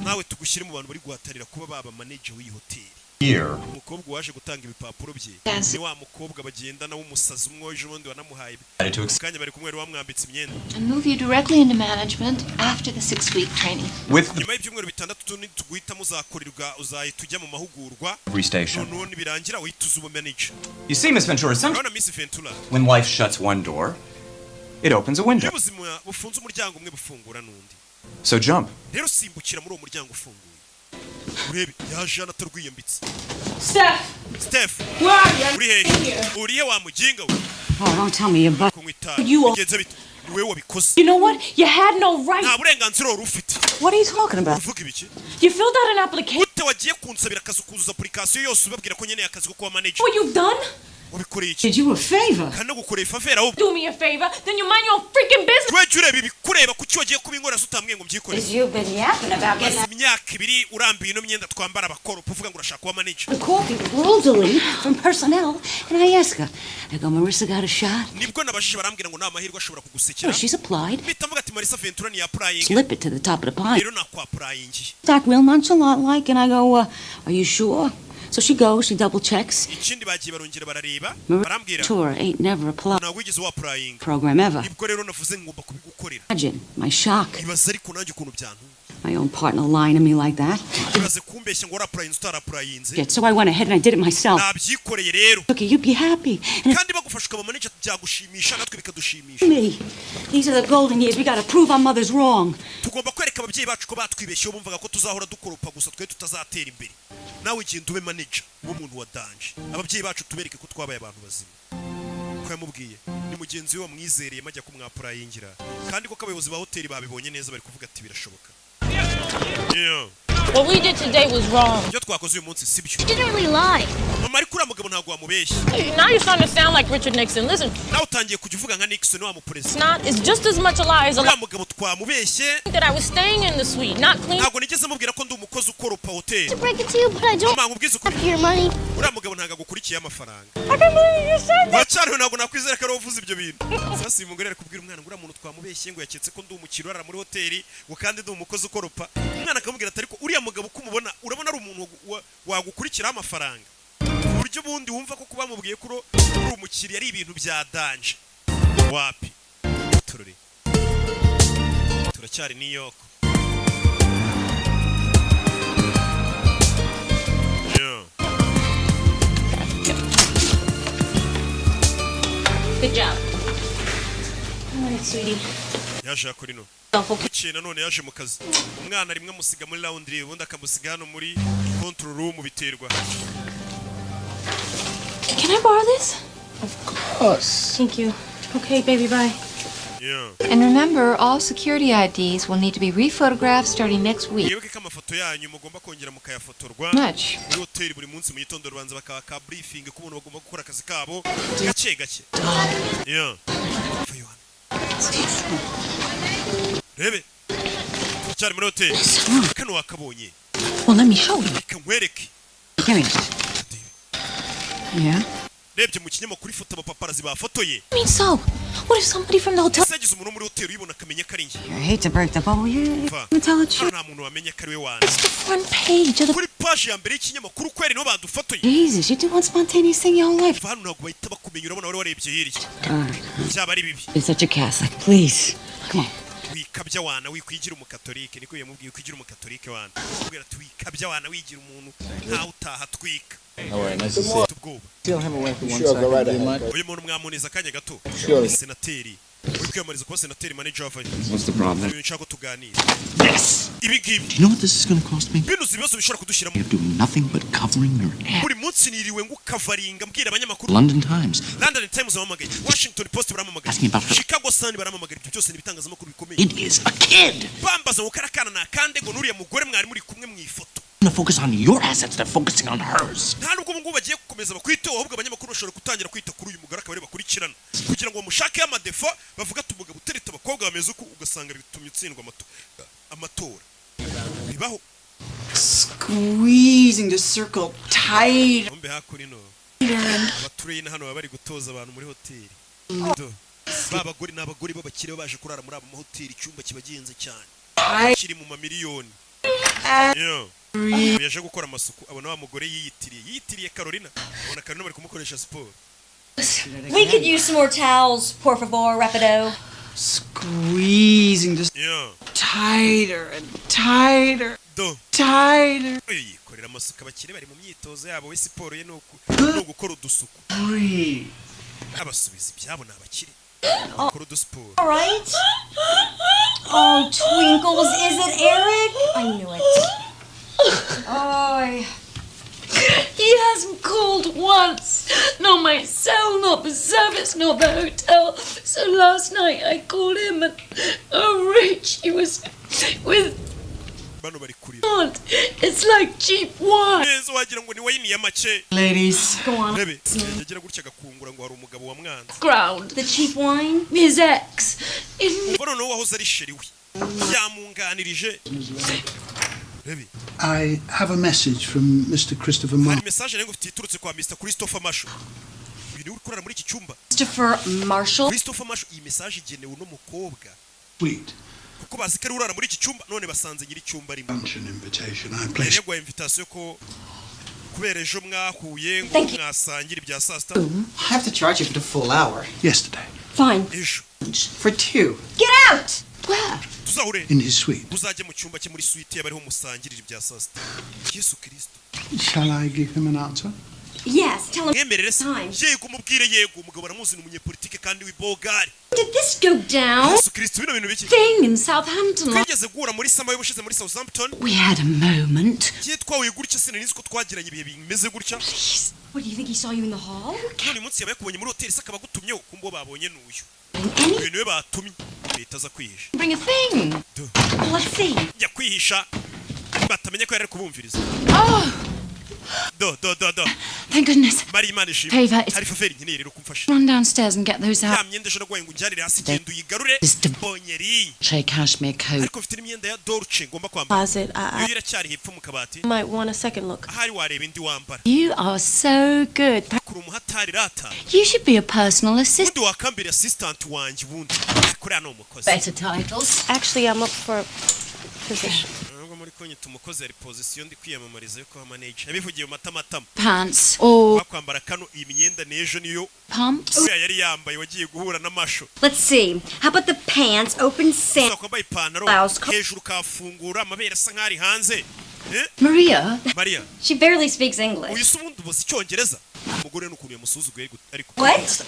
A: nawe tugushyire mu bantu bari guhatanira kuba baba manager w'iyi hoteli.
G: Here.
A: Umukobwa waje gutanga ibipapuro bye
L: Yes.
A: ni wa mukobwa bagendana w'umusazi umwe w'ejo bundi wanamuhaye.
G: Added to
A: Mu kanya bari kumwe, wari wamwambitse imyenda.
L: And move you directly into management after the 6-week training.
G: With the
A: Nyuma y'ibyumweru 6 tundi tuguhitamo, uzakorerwa, uzahita ujya mu mahugurwa.
G: every station.
A: Noneho nibirangira uhita uza uba manager.
G: You see, Miss Ventura, sometimes
A: Urabona, Miss Ventura,
G: when life shuts one door, it opens a window.
A: Iyo ubuzima bufunze umuryango umwe, bufungura n'undi.
G: So jump.
A: Rero simbukira muri uwo muryango ufunguye urebe. Yaje hano atarwiyambitse.
F: Steph!
A: Steph!
F: Where are you?
A: Uri hehe? Urihe wa muginga we?
D: Oh, don't tell me you're
A: Kunywa itabi.
F: You are-
A: Bigenze bite? Ni wowe wabikoze.
F: You know what? You had no right.
A: Nta burenganzira wari ufite.
D: What are you talking about?
A: Uvuga ibiki?
F: You filled out an application.
A: Gute wagiye kunsabira akazi, ukuzuza application yose, ubabwira ko nkeneye akazi ko kuba manager?
F: What you've done?
A: Wabikoreye iki?
D: Did you a favor?
A: Kandi no gukorera ifavor ahubwo.
F: Do me a favor, then you mind your own freaking business.
A: Wejya ureba ibikureba. Kuki wagiye kubinkorera se utambwiye ngo mbyikorere?
D: You've been yapping about
A: Maze imyaka 2 urambiye ino myenda twambara abakoropa, uvuga ngo urashaka kuba manager.
D: The coffee with Rosalie from personnel, and I ask her, I go, "Marissa got a shot?"
A: Nibwo nabajije, barambwira ngo nta mahirwe ashobora kugusekera.
D: Oh, she's applied.
A: Mpita mvuga ati Marissa Ventura ni applying.
D: Slip it to the top of the pile.
A: Rero nakwapplyingiye.
D: Talk real nonchalant like, and I go, "Are you sure?" So she goes, she double checks.
A: Ikindi bagiye barongera barareba, barambwira
D: Ventura ain't never applied
A: ntabwo wigeze wapplyinga.
D: program ever.
A: Nibwo rero navuze ngomba kubigukorera.
D: Imagine my shock.
A: Ibaze ariko nanjye ukuntu byantunga.
D: My own partner lying to me like that.
A: Ibaze kumbeshya ngo warapplyinze utarapplyinze.
D: Shit, so I went ahead and I did it myself.
A: Nabyikoreye rero.
D: Okay, you'd be happy. And
A: Kandi bagufasha ukaba manager byagushimisha, natwe bikadushimisha.
D: me. These are the golden years. We gotta prove our mothers wrong.
A: Tugomba kwereka ababyeyi bacu ko batwibeshyeho, bumvaga ko tuzahora dukoropa gusa, twe tutazatera imbere. Nawe genda ube manager w'umuntu wa danger, ababyeyi bacu tubereke ko twabaye abantu bazima. Ko yamubwiye ni mugenzi we wamwizereye majya kumwapplyingira, kandi koko abayobozi ba hoteli babibonye neza, bari kuvuga ati birashoboka. Yeah.
F: What we did today was wrong.
A: Ibyo twakoze uyu munsi si byo.
C: You didn't really lie.
A: Mama, ariko uriya mugabo ntabwo wamubeshye.
F: Now you're starting to sound like Richard Nixon. Listen,
A: Nawe utangiye kujya uvuga nka Nixon wa
F: it's
A: muperezida.
F: not. It's just as much a lie as a
A: Uriya
F: lie
A: mugabo twamubeshye.
F: that I was staying in the suite, not clean.
A: Ntabwo nigeze mubwira ko ndi umukozi ukoropa hoteli.
C: To break it to you, but I don't
A: Mama, nkubwize ukuri,
C: have your money.
A: uriya mugabo ntabwo agukurikiye amafaranga.
F: I can't believe you said that.
A: Uracyariho, ntabwo nakwizera ko ari wowe uvuze ibyo bintu. Sasa uyu mugore ari kubwira umwana ngo uriya muntu twamubeshye, ngo yaketse ko ndi umukiriya urara muri hoteli, ngo kandi ndi umukozi ukoropa. Umwana akamubwira ati ariko uriya mugabo uko umubona, urabona ari umuntu wagukurikiraho amafaranga, ku buryo ubundi wumva ko kuba bamubwiye ko uri umukiriya ari ibintu bya danger? Wapi, turore, turacyari New York. Yeah.
F: Good job. All right, sweetie.
A: Yaje kuri no
F: Okay.
A: Bukeye nanone yaje mu kazi, umwana rimwe amusiga muri laundry, ubundi akamusiga hano muri control room, biterwa.
F: Can I borrow this?
H: Of course.
F: Thank you. Okay, baby, bye.
A: Yeah.
L: And remember, all security IDs will need to be rephotographed starting next week.
A: Mwibuke ko amafoto yanyu mugomba kongera mukayafotorwa.
L: Much.
A: Muri hoteli buri munsi mu gitondo rubanza bakaba ka briefing ku buntu bagomba gukora akazi kabo gake gake. Yeah. Vayo hano. Rebe, turacyari muri hoteli, kano wakabonye?
B: Well, let me show you.
A: Reka nkwereke.
D: Give me. Yeah?
A: Rebye mu kinyamakuru ifoto abapaparazzi bafotoye.
B: I mean, so, what if somebody from the hotel?
A: Ese yagize umuntu wo muri hoteli uyibona akamenya ko ari njye?
D: I hate to break the bubble. You
A: Va.
D: can tell the
A: Hano
D: truth.
A: nta muntu wamenya ko ari we wanjye.
B: It's the front page of the.
A: Kuri paji ya mbere y'ikinyamakuru kweri niho badufotoye.
D: Jesus, you do one spontaneous thing your whole life.
A: Va hano, ntabwo bahita bakumenya, urabona wari warebye hirya.
D: All right.
A: Byaba ari bibi.
D: You're such a Catholic. Please. Come on.
A: Wikabya wana, wikwigira umukatolike, niko yamubwiye, kwigira umukatolike wana. Kubwira ati wikabya wana, wigira umuntu ntawe utaha twika.
H: All right, nice to see you.
A: Ufite ubwoba.
H: Steal him away for one
E: Sure, go
H: second.
E: right
H: Do you
E: ahead.
H: mind?
A: Uyu muntu mwamuniza akanya gato?
E: Sure.
A: Senateri uri kwiyamamariza kuba senateri, manager wavayo.
I: What's the problem?
A: Uyu nshaka ko tuganira.
P: This.
A: Ibi ngibi.
P: Do you know what this is going to cost me?
A: Bino uzi ibibazo bishobora kudushyiramo?
P: You're doing nothing but covering your ass.
A: Buri munsi niriwe ngukavaringa, mbwira abanyamakuru.
P: London Times.
A: London Times baramamagaye, Washington Post baramamagaye,
P: Asking about her.
A: Chicago Sun baramamagaye. Ibyo byose ni ibitangazamakuru bikomeye.
P: It is a kid.
A: Bambaza ngo kariya kana nakande, ngo n'uriya mugore mwari muri kumwe mu ifoto.
P: To focus on your assets, they're focusing on hers.
A: Nta nubwo ubu ngubu bagiye gukomeza bakwiteho, ahubwo abanyamakuru bashobora gutangira kwita kuri uyu mugore, akaba ariwe bakurikirana kugira ngo bamushakeho amadefo, bavuga ati umugabo utereta abakobwa bameze uku, ugasanga bitumye utsindwa amatora. Bibaho.
Q: Squeezing the circle tighter.
A: Bombe hakurino, abatureyina hano baba bari gutoza abantu muri hoteli. Do. Ba bagore ni abagore b'abakire baba baje kurara muri aba mahoteli, icyumba kiba gihenze cyane, kiri mu mamiliyoni. Yeah. Yaje gukora amasuku, abona wa mugore yiyitiriye Carolina, abona Carolina bari kumukoresha siporo.
M: We could use some more towels, por favor, rapido.
Q: Squeezing the
A: Yeah.
Q: tighter and tighter.
A: Do.
Q: Tighter.
A: Uyu yikorera amasuku, abakire bari mu myitozo yabo, we siporo ye ni ugukora udusuku.
Q: Breathe.
A: Abasubiza ibyabo ni abakire bakora udusiporo.
M: All right. Oh, Twinkles, is it Eric? I knew it. Oh,
B: He hasn't called once. No, my my cell, not the service, not the hotel. So last night I called him and oh, Rich, he was with
A: Bano bari kurira.
B: aunt. It's like cheap wine.
A: Neza wagira ngo ni wayini ya make.
Q: Ladies.
M: Go on.
A: Rebe yagira gutya agakungura ngo hari umugabo wamwanze.
B: Ground.
M: The cheap wine?
B: His ex. In
A: Umva noneho wahoze ari sheri we yamunganirije. Rebe
J: I have a message from Mr. Christopher
A: hari
J: Marshall.
A: message nari ngufitiye iturutse kwa Mr. Christopher Marshall. Uyu niwe uri kurara muri iki cyumba.
M: Christopher Marshall?
A: Christopher Marshall, iyi message igenewe uno mukobwa
J: Sweet.
A: kuko bazi ko ari urara muri iki cyumba, none basanze nyiri icyumba arimo.
J: Luncheon invitation. I
A: Yari
J: placed
A: yaguhaye invitation ko kubera ejo mwahuye ngo
M: Thank you.
A: mwasangira ibya saa sita.
Q: I have to charge you for the full hour.
J: yesterday
M: Fine.
A: Ejo
Q: For two.
M: Get out!
D: Where?
A: tuzahure
J: in his suite.
A: uzajye mu cyumba cye muri suite yaba ariho musangirira ibya saa sita. Yesu Kristo.
J: Shall I give him an answer?
M: Yes, tell him.
A: Mwemerere se?
M: Time.
A: Yego, umubwire yego. Umugabo aramuzi, ni umunyepolitike kandi w'ibogari.
M: Did this go down?
A: Yesu Kristo, bino bintu biki?
D: Thing in Southampton.
A: Twigeze guhura muri summer y'ubushize muri Southampton.
D: We had a moment.
A: Cyitwa gutya, sinari nzi ko twagiranye ibihe bimeze gutya.
M: What, do you think he saw you in the hall?
A: None uyu munsi yabaye kubonye muri hoteli se akaba agutumyeho? Kumbe uwo babonye n'uyu.
M: Any?
A: Uyu niwe batumye, leta aza kwihisha.
D: Bring a thing.
M: Let's see.
A: Jya kwihisha batamenya ko yari ari kubumviriza.
D: Oh,
A: Do do do do.
D: thank goodness.
A: Mari, Imana ishimwe.
D: Favor is
A: Hari favor nkeneye rero kumfasha.
D: run downstairs and get those out.
A: Ya myenda ejo naguhaye ngo unjyanire hasi, genda uyigarure. Mbonye ri
D: Che cashmere coat.
A: Ariko mfite n'imyenda ya Dolce ngomba kwambara.
F: Closet. I
A: Iyo iracyari hepfo mu kabati.
F: might want a second look.
A: Ahari wareba indi wambara.
D: You are so good.
A: Kuri umuhatari rata.
D: You should be a personal assistant.
A: Ubundi wakambira assistant wanjye ubundi. Kuriya ni umukozi.
D: Better titles.
F: Actually, I'm up for a position.
A: Nubwo muri kunyita umukozi, hari position ndi kwiyamamariza yo kuba manager. Yabivugiye mu matamatama.
D: Pants or
A: Wakwambara kano iyi myenda n'ejo niyo
D: pumps.
A: uriya yari yambaye wagiye guhura n'amasho.
M: Let's see. How about the pants, open sand?
A: Wakwambaye ipantaro
M: Blouse.
A: hejuru ukafungura amabere asa nk'ari hanze. Eh?
D: Maria,
A: Maria,
M: She barely speaks English.
A: uyu se ubundi ubuze icyongereza? Umugore n'ukuntu yamusuzuguye ariko.
M: What?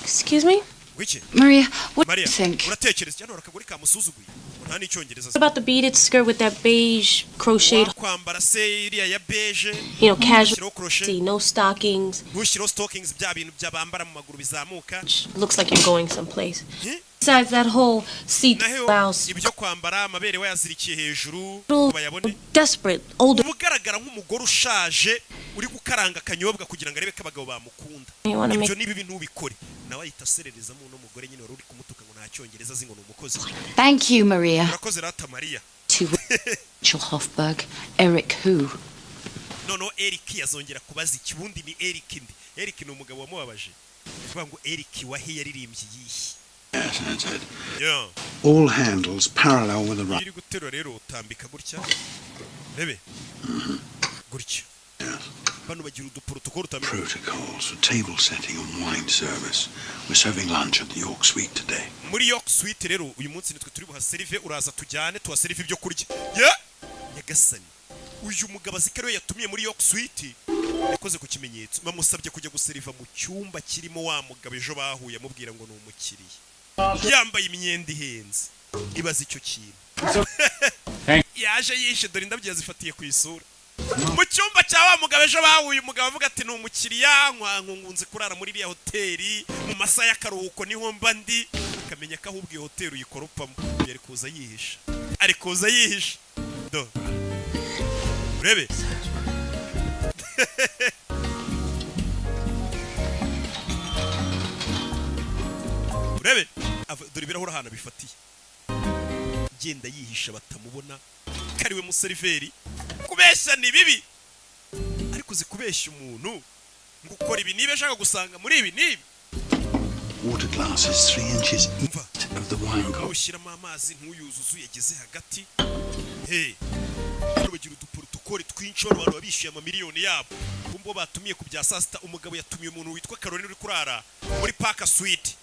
F: Excuse me?
A: Wiki?
D: Maria, what do
A: Maria,
D: you think?
A: uratekereza cyane akagore kamusuzuguye ngo nta n'icyongereza azi.
F: What about the beaded skirt with that beige crocheted,
A: Wakwambara se iriya ya beige,
F: casual,
A: ntushyireho crochet,
F: see, no stockings.
A: ntushyireho stockings, bya bintu byabambara mu maguru bizamuka.
F: Looks like you're going someplace.
A: Eh?
F: Besides that whole see
A: Naho
F: blouse,
A: ibyo kwambara amabere wayazirikiye hejuru ngo bayabone,
F: desperate, older.
A: uba ugaragara nk'umugore ushaje uri gukaranga akanyobwa kugira ngo arebe ko abagabo bamukunda.
F: You wanna
A: Ibyo
F: make-
A: ni bibi, ntubikore. Nawe ahita asererezamo uno mugore nyine wari uri kumutuka ngo nta cyongereza azi, ngo ni umukozi.
D: Thank you, Maria.
A: Urakoze rata Mariya.
D: To Rachel Hofberg, Eric who?
A: Noneho Eric yazongera kubaza iki? Ubundi ni Eric ndi Eric ni umugabo wamubabaje. Kuvuga ngo Eric wahe yaririmbye iyihe?
J: Yes, that's it.
A: Yeah.
J: All handles parallel with the
A: Iyo
J: right.
A: uri guterura rero utambika gutya, rebe gutya, bano bagira uduporotokoro utambika.
J: Protocols for table setting and wine service. We're serving lunch at the York Suite today.
A: Muri York Suite rero uyu munsi nitwe turi buhaserive, uraza tujyane tuhaserive ibyo kurya. Ye nyagasani, uyu mugabo azi ko ariwe yatumiye muri York Suite, yakoze ku kimenyetso bamusabye kujya guseriva mu cyumba kirimo wa mugabo ejo bahuye amubwira ngo ni umukiriya, yambaye imyenda ihenze. Ibaze icyo kintu, yaje yishe, dore indabyo yazifatiye ku isura, mu cyumba cya wa mugabo ejo bahuye. Umugabo avuga ati ni umukiriya, nkunze kurara muri iriya hoteli mu masaha y'akaruhuko, niho mba ndi. Akamenya ko ahubwo iyo hoteli uyikoropamo. Yari kuza yihisha, ari kuza yihisha. Do urebe. Urebe dore ibirahuri ahantu bifatiye, genda yihisha batamubona ko ari we museriveri. Kubeshya ni bibi, ariko uzi kubeshya umuntu ngo ukora ibi niba ashaka gusanga muri ibi n'ibi.
J: Water glasses 3 inches east of the wine cup.
A: Ushyiramo amazi ntuyuzuze uyageze hagati. He hano bagira uduporotokole twinshi. Bano bantu babishyuye amamiliyoni yabo, kumbe uwo batumiye ku bya saa sita, umugabo yatumiye umuntu witwa Caroline uri kurara muri Park Suite,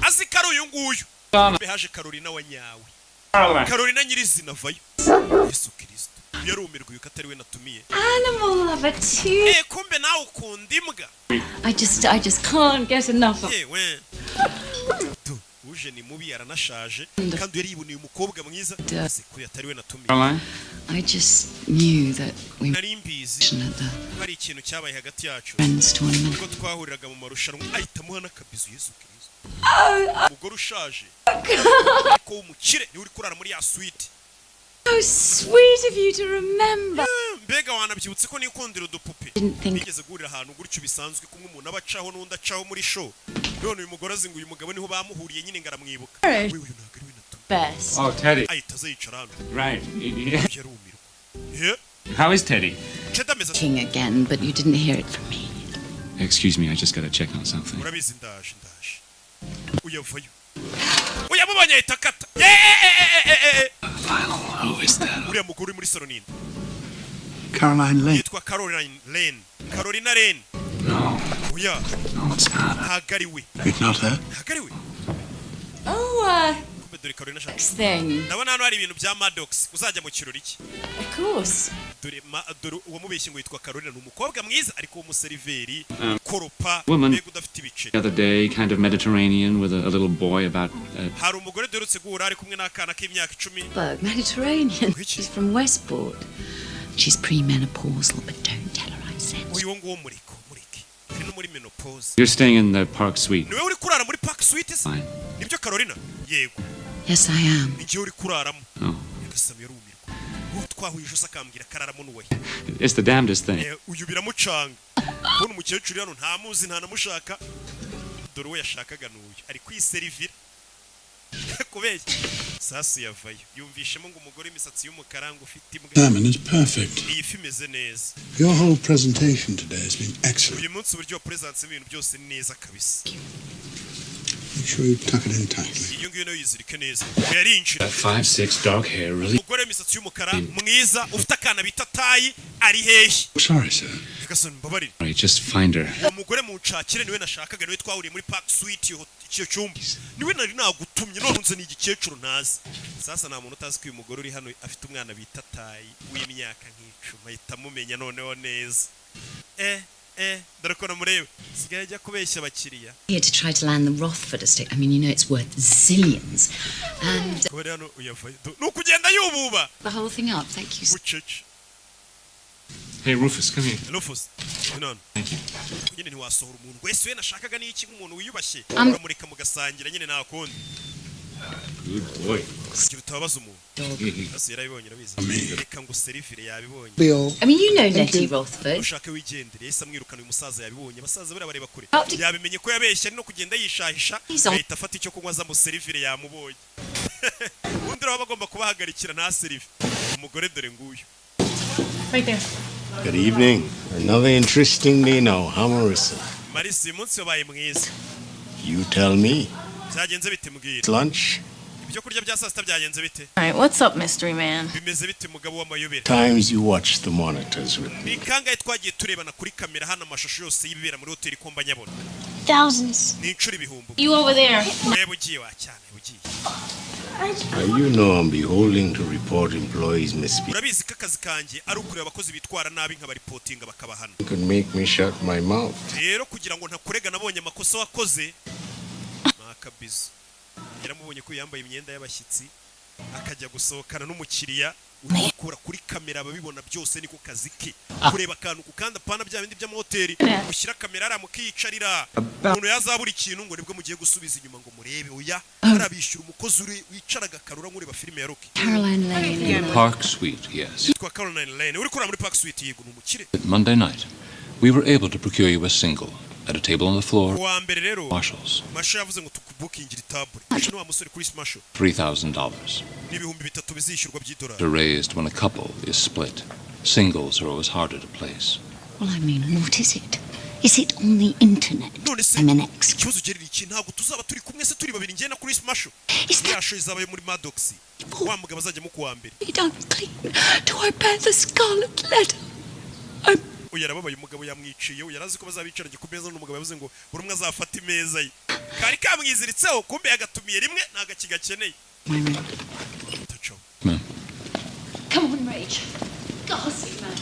A: azi ko ari uyu nguyu. Kumbe haje Carolina wa nyawe, Carolina nyirizina avayo. Yesu Kirisito, yarumirwa yuko atari we natumiye.
D: Animal lover too.
A: Eh, kumbe nawe ukunda imbwa.
D: I just can't get enough of.
A: Yewe tu uje Shebuja ni mubi, aranashaje, kandi yari yiboneye umukobwa mwiza. Ese ko atari we natumiye?
I: Caroline?
D: I just knew that we
A: Nari mbizi
D: at the
A: ko hari ikintu cyabaye hagati yacu
D: Friends tournament.
A: ubwo twahuriraga mu marushanwa, ahita amuha n'akabizu. Yesu Kristo! Umugore ushaje ariko w'umukire niwe uri kurara muri ya suite.
D: So sweet of you to remember.
A: Mbega wanabyibutse ko nikundira udupupe.
D: Didn't think-
A: Bigeze guhurira ahantu gutyo bisanzwe, kumwe umuntu aba acaho n'undi acaho muri show. None uyu mugore azi ngo uyu mugabo niho bamuhuriye nyine, ngo aramwibuka.
D: Alright.
A: We, uyu ntabwo ari we natumiye.
D: Best.
I: Oh, Teddy.
A: Ahita aza yicara hano.
I: Right.
A: Yarumirwa. Yeah.
I: How is Teddy?
A: Teddy ameze ate?
D: King again, but you didn't hear it from me.
I: Excuse me, I just gotta check on something.
A: Urabizi, ndaje, ndaje. Uyavayo, uyamubonye ahita akata. Yeee!
I: Who is that?
A: Uriya mugore uri muri salo ninde?
J: Caroline Lane.
A: Yitwa Caroline Lane, Carolina Lane.
I: No.
A: Oya.
I: No, it's not.
A: Ntabwo ari we.
J: It's not her?
A: Ntabwo ari we.
D: Oh,
A: Kumbe dore Carolina ashaka.
D: thing.
A: Ndabona hano hari ibintu bya Maddox, uzajya mu kirori cye.
D: Of course.
A: Dore ma, dore uwamubeshye ngo yitwa Carolina, ni umukobwa mwiza ariko w'umuseriveri koropa,
I: Woman.
A: mbega udafite ibiceri.
I: The other day, kind of Mediterranean with a little boy about.
A: Hari umugore duherutse guhura ari kumwe n'akana k'imyaka 10.
D: Berg, Mediterranean. She's from Westport. She's premenopausal, but don't tell her I said.
A: Uyu nguwo mureko mureke, ari no muri menopause.
I: You're staying in the Park Suite.
A: Niwe uri kurara muri Park Suite se?
I: Fine.
A: Nibyo Carolina? Yego.
D: Yes, I am.
A: Ni njyewe uri kuraramo.
I: Oh.
A: Nyagasani, yarumirwa. Uwo twahuye ejo se akambwira akararamo n'uwe?
I: It's the damnedest thing.
A: Uyu biramucanga kubona umukecuru hano ntamuzi, ntanamushaka. Dore uwo yashakaga n'uyu ari kwiserivira kubeshya. Sasu yavayo, yumvishemo ngo umugore w'imisatsi y'umukara, ngo ufite imbwa.
J: Salmon is perfect.
A: Iyi fi imeze neza.
J: Your whole presentation today has been excellent.
A: Uyu munsi uburyo wapuresanse ibintu byose ni neza kabisa.
J: Make sure you tuck it in tightly.
A: Iyo ngiyo nayo yizirike neza. Yarinjira.
I: That 5'6", dark hair, really.
A: Umugore w'imisatsi y'umukara mwiza ufite akana bita Tayi ari hehe?
J: Sorry, sir.
A: Nyagasani, mbabarire.
I: Right, just find her.
A: Uwo mugore munshakire, niwe nashakaga, niwe twahuriye muri Park Suite icyo cyumba, niwe nari nagutumye, none unze ni igikecuru ntazi. Sasa nta muntu utazi ko uyu mugore uri hano afite umwana bita Tayi w'imyaka nk'icumi, ahita amumenya noneho neza. Dore ko namureba sigaye ajya kubeshya abakiriya.
D: Here to try to land the Rothford estate. I mean, you know it's worth zillions. And
A: Kuba rero hano uyavayo ni ukugenda yububa.
D: the whole thing up. Thank you.
A: Bucece.
I: Hey, Rufus, come here.
A: Rufus, none.
I: Thank you.
A: Nyine ntiwasohora umuntu wese we nashakaga n'iki, nk'umuntu wiyubashye, uramureka mugasangira nyine, nta kundi.
I: Good boy.
A: Kugira utababaza umuntu. Ese yarabibonye, urabizi, reka ngo serivire, yabibonye.
J: Bill.
D: I mean, you know
J: Thank
D: Letty
J: you.
D: Rothford.
A: Ushake wigendere. Yahise amwirukana. Uyu musaza yabibonye, abasaza buriya bareba kure.
D: Out.
A: Yabimenye ko yabeshye, ari no kugenda yishahisha.
D: He's on-
A: Ahita afata icyo kunywa aza muserivire, yamubonye. Ubundi rero bagomba kubahagarikira nta serive. Umugore dore nguyu.
F: Right there.
E: Good evening. Another interesting day now, huh, Marissa?
A: Marisi, uyu munsi wabaye mwiza.
E: You tell me.
A: Byagenze bite? Mbwira.
E: Lunch?
A: Ibyo kurya bya saa sita byagenze bite?
F: All right, what's up, mystery man?
A: Bimeze bite, mugabo w'amayobera?
E: Times you watch the monitors with me.
A: Ni kangahe twagiye turebana kuri kamera hano amashusho yose y'ibibera muri hoteli ko mba nyabona?
C: Thousands.
A: Ni inshuro ibihumbi.
F: You over there.
A: Weba ugiye wa cyane ugiye.
E: Now, you know I'm beholding to report employees misbehave.
A: Urabizi ko akazi kanjye ari ukureba abakozi bitwara nabi nkabaripotinga bakabahana.
E: Could make me shut my mouth.
A: Rero kugira ngo ntakurega nabonye amakosa wakoze ni akabizo. Yaramubonye ko yambaye imyenda y'abashyitsi akajya gusohokana n'umukiriya, urikura kuri kamera ababibona byose, niko kazi ke, kureba akantu ku kandi, apana bya bindi by'amahoteli ushyira kamera hariya mukiyicarira, umuntu yazabura ikintu ngo nibwo mugiye gusubiza inyuma ngo murebe. Oya, harabishyura umukozi uri wicaraga akarura nk'ureba filime ya Rocky.
D: Caroline Lane.
I: The Park Suite, yes.
A: Yitwa Caroline Lane, uri kurara muri Park Suite, yego, ni umukire.
I: Monday night, we were able to procure you a single at a table on the floor.
A: Kuwa mbere rero,
I: Marshals,
A: Masho yavuze ngo tukubukingire itabure ni wa musore Chris Masho.
I: $3,000.
A: Ni 3000 bizishyurwa by'idolari.
I: Are raised when a couple is split. Singles are always harder to place.
D: Well, I mean, what is it? Is it on the internet?
A: None se
D: I'm an ex.
A: ikibazo ugerera iki, ntabwo tuzaba turi kumwe se turi babiri, njye na Chris Masho? Ya show izaba yo muri Maddox, wa mugabo azajyamo kuwa mbere.
B: Unclean. Do I bear the scarlet letter?
A: Uyu yarababaye, umugabo yamwiciye. Uyu yarazi ko bazabicaranye ku meza n'umugabo, yavuze ngo buri umwe azafata imeza ye, kari kamwiziritseho, kumbe yagatumiye rimwe ntabwo akigakeneye.
B: Come on, Rach. Ghastly man.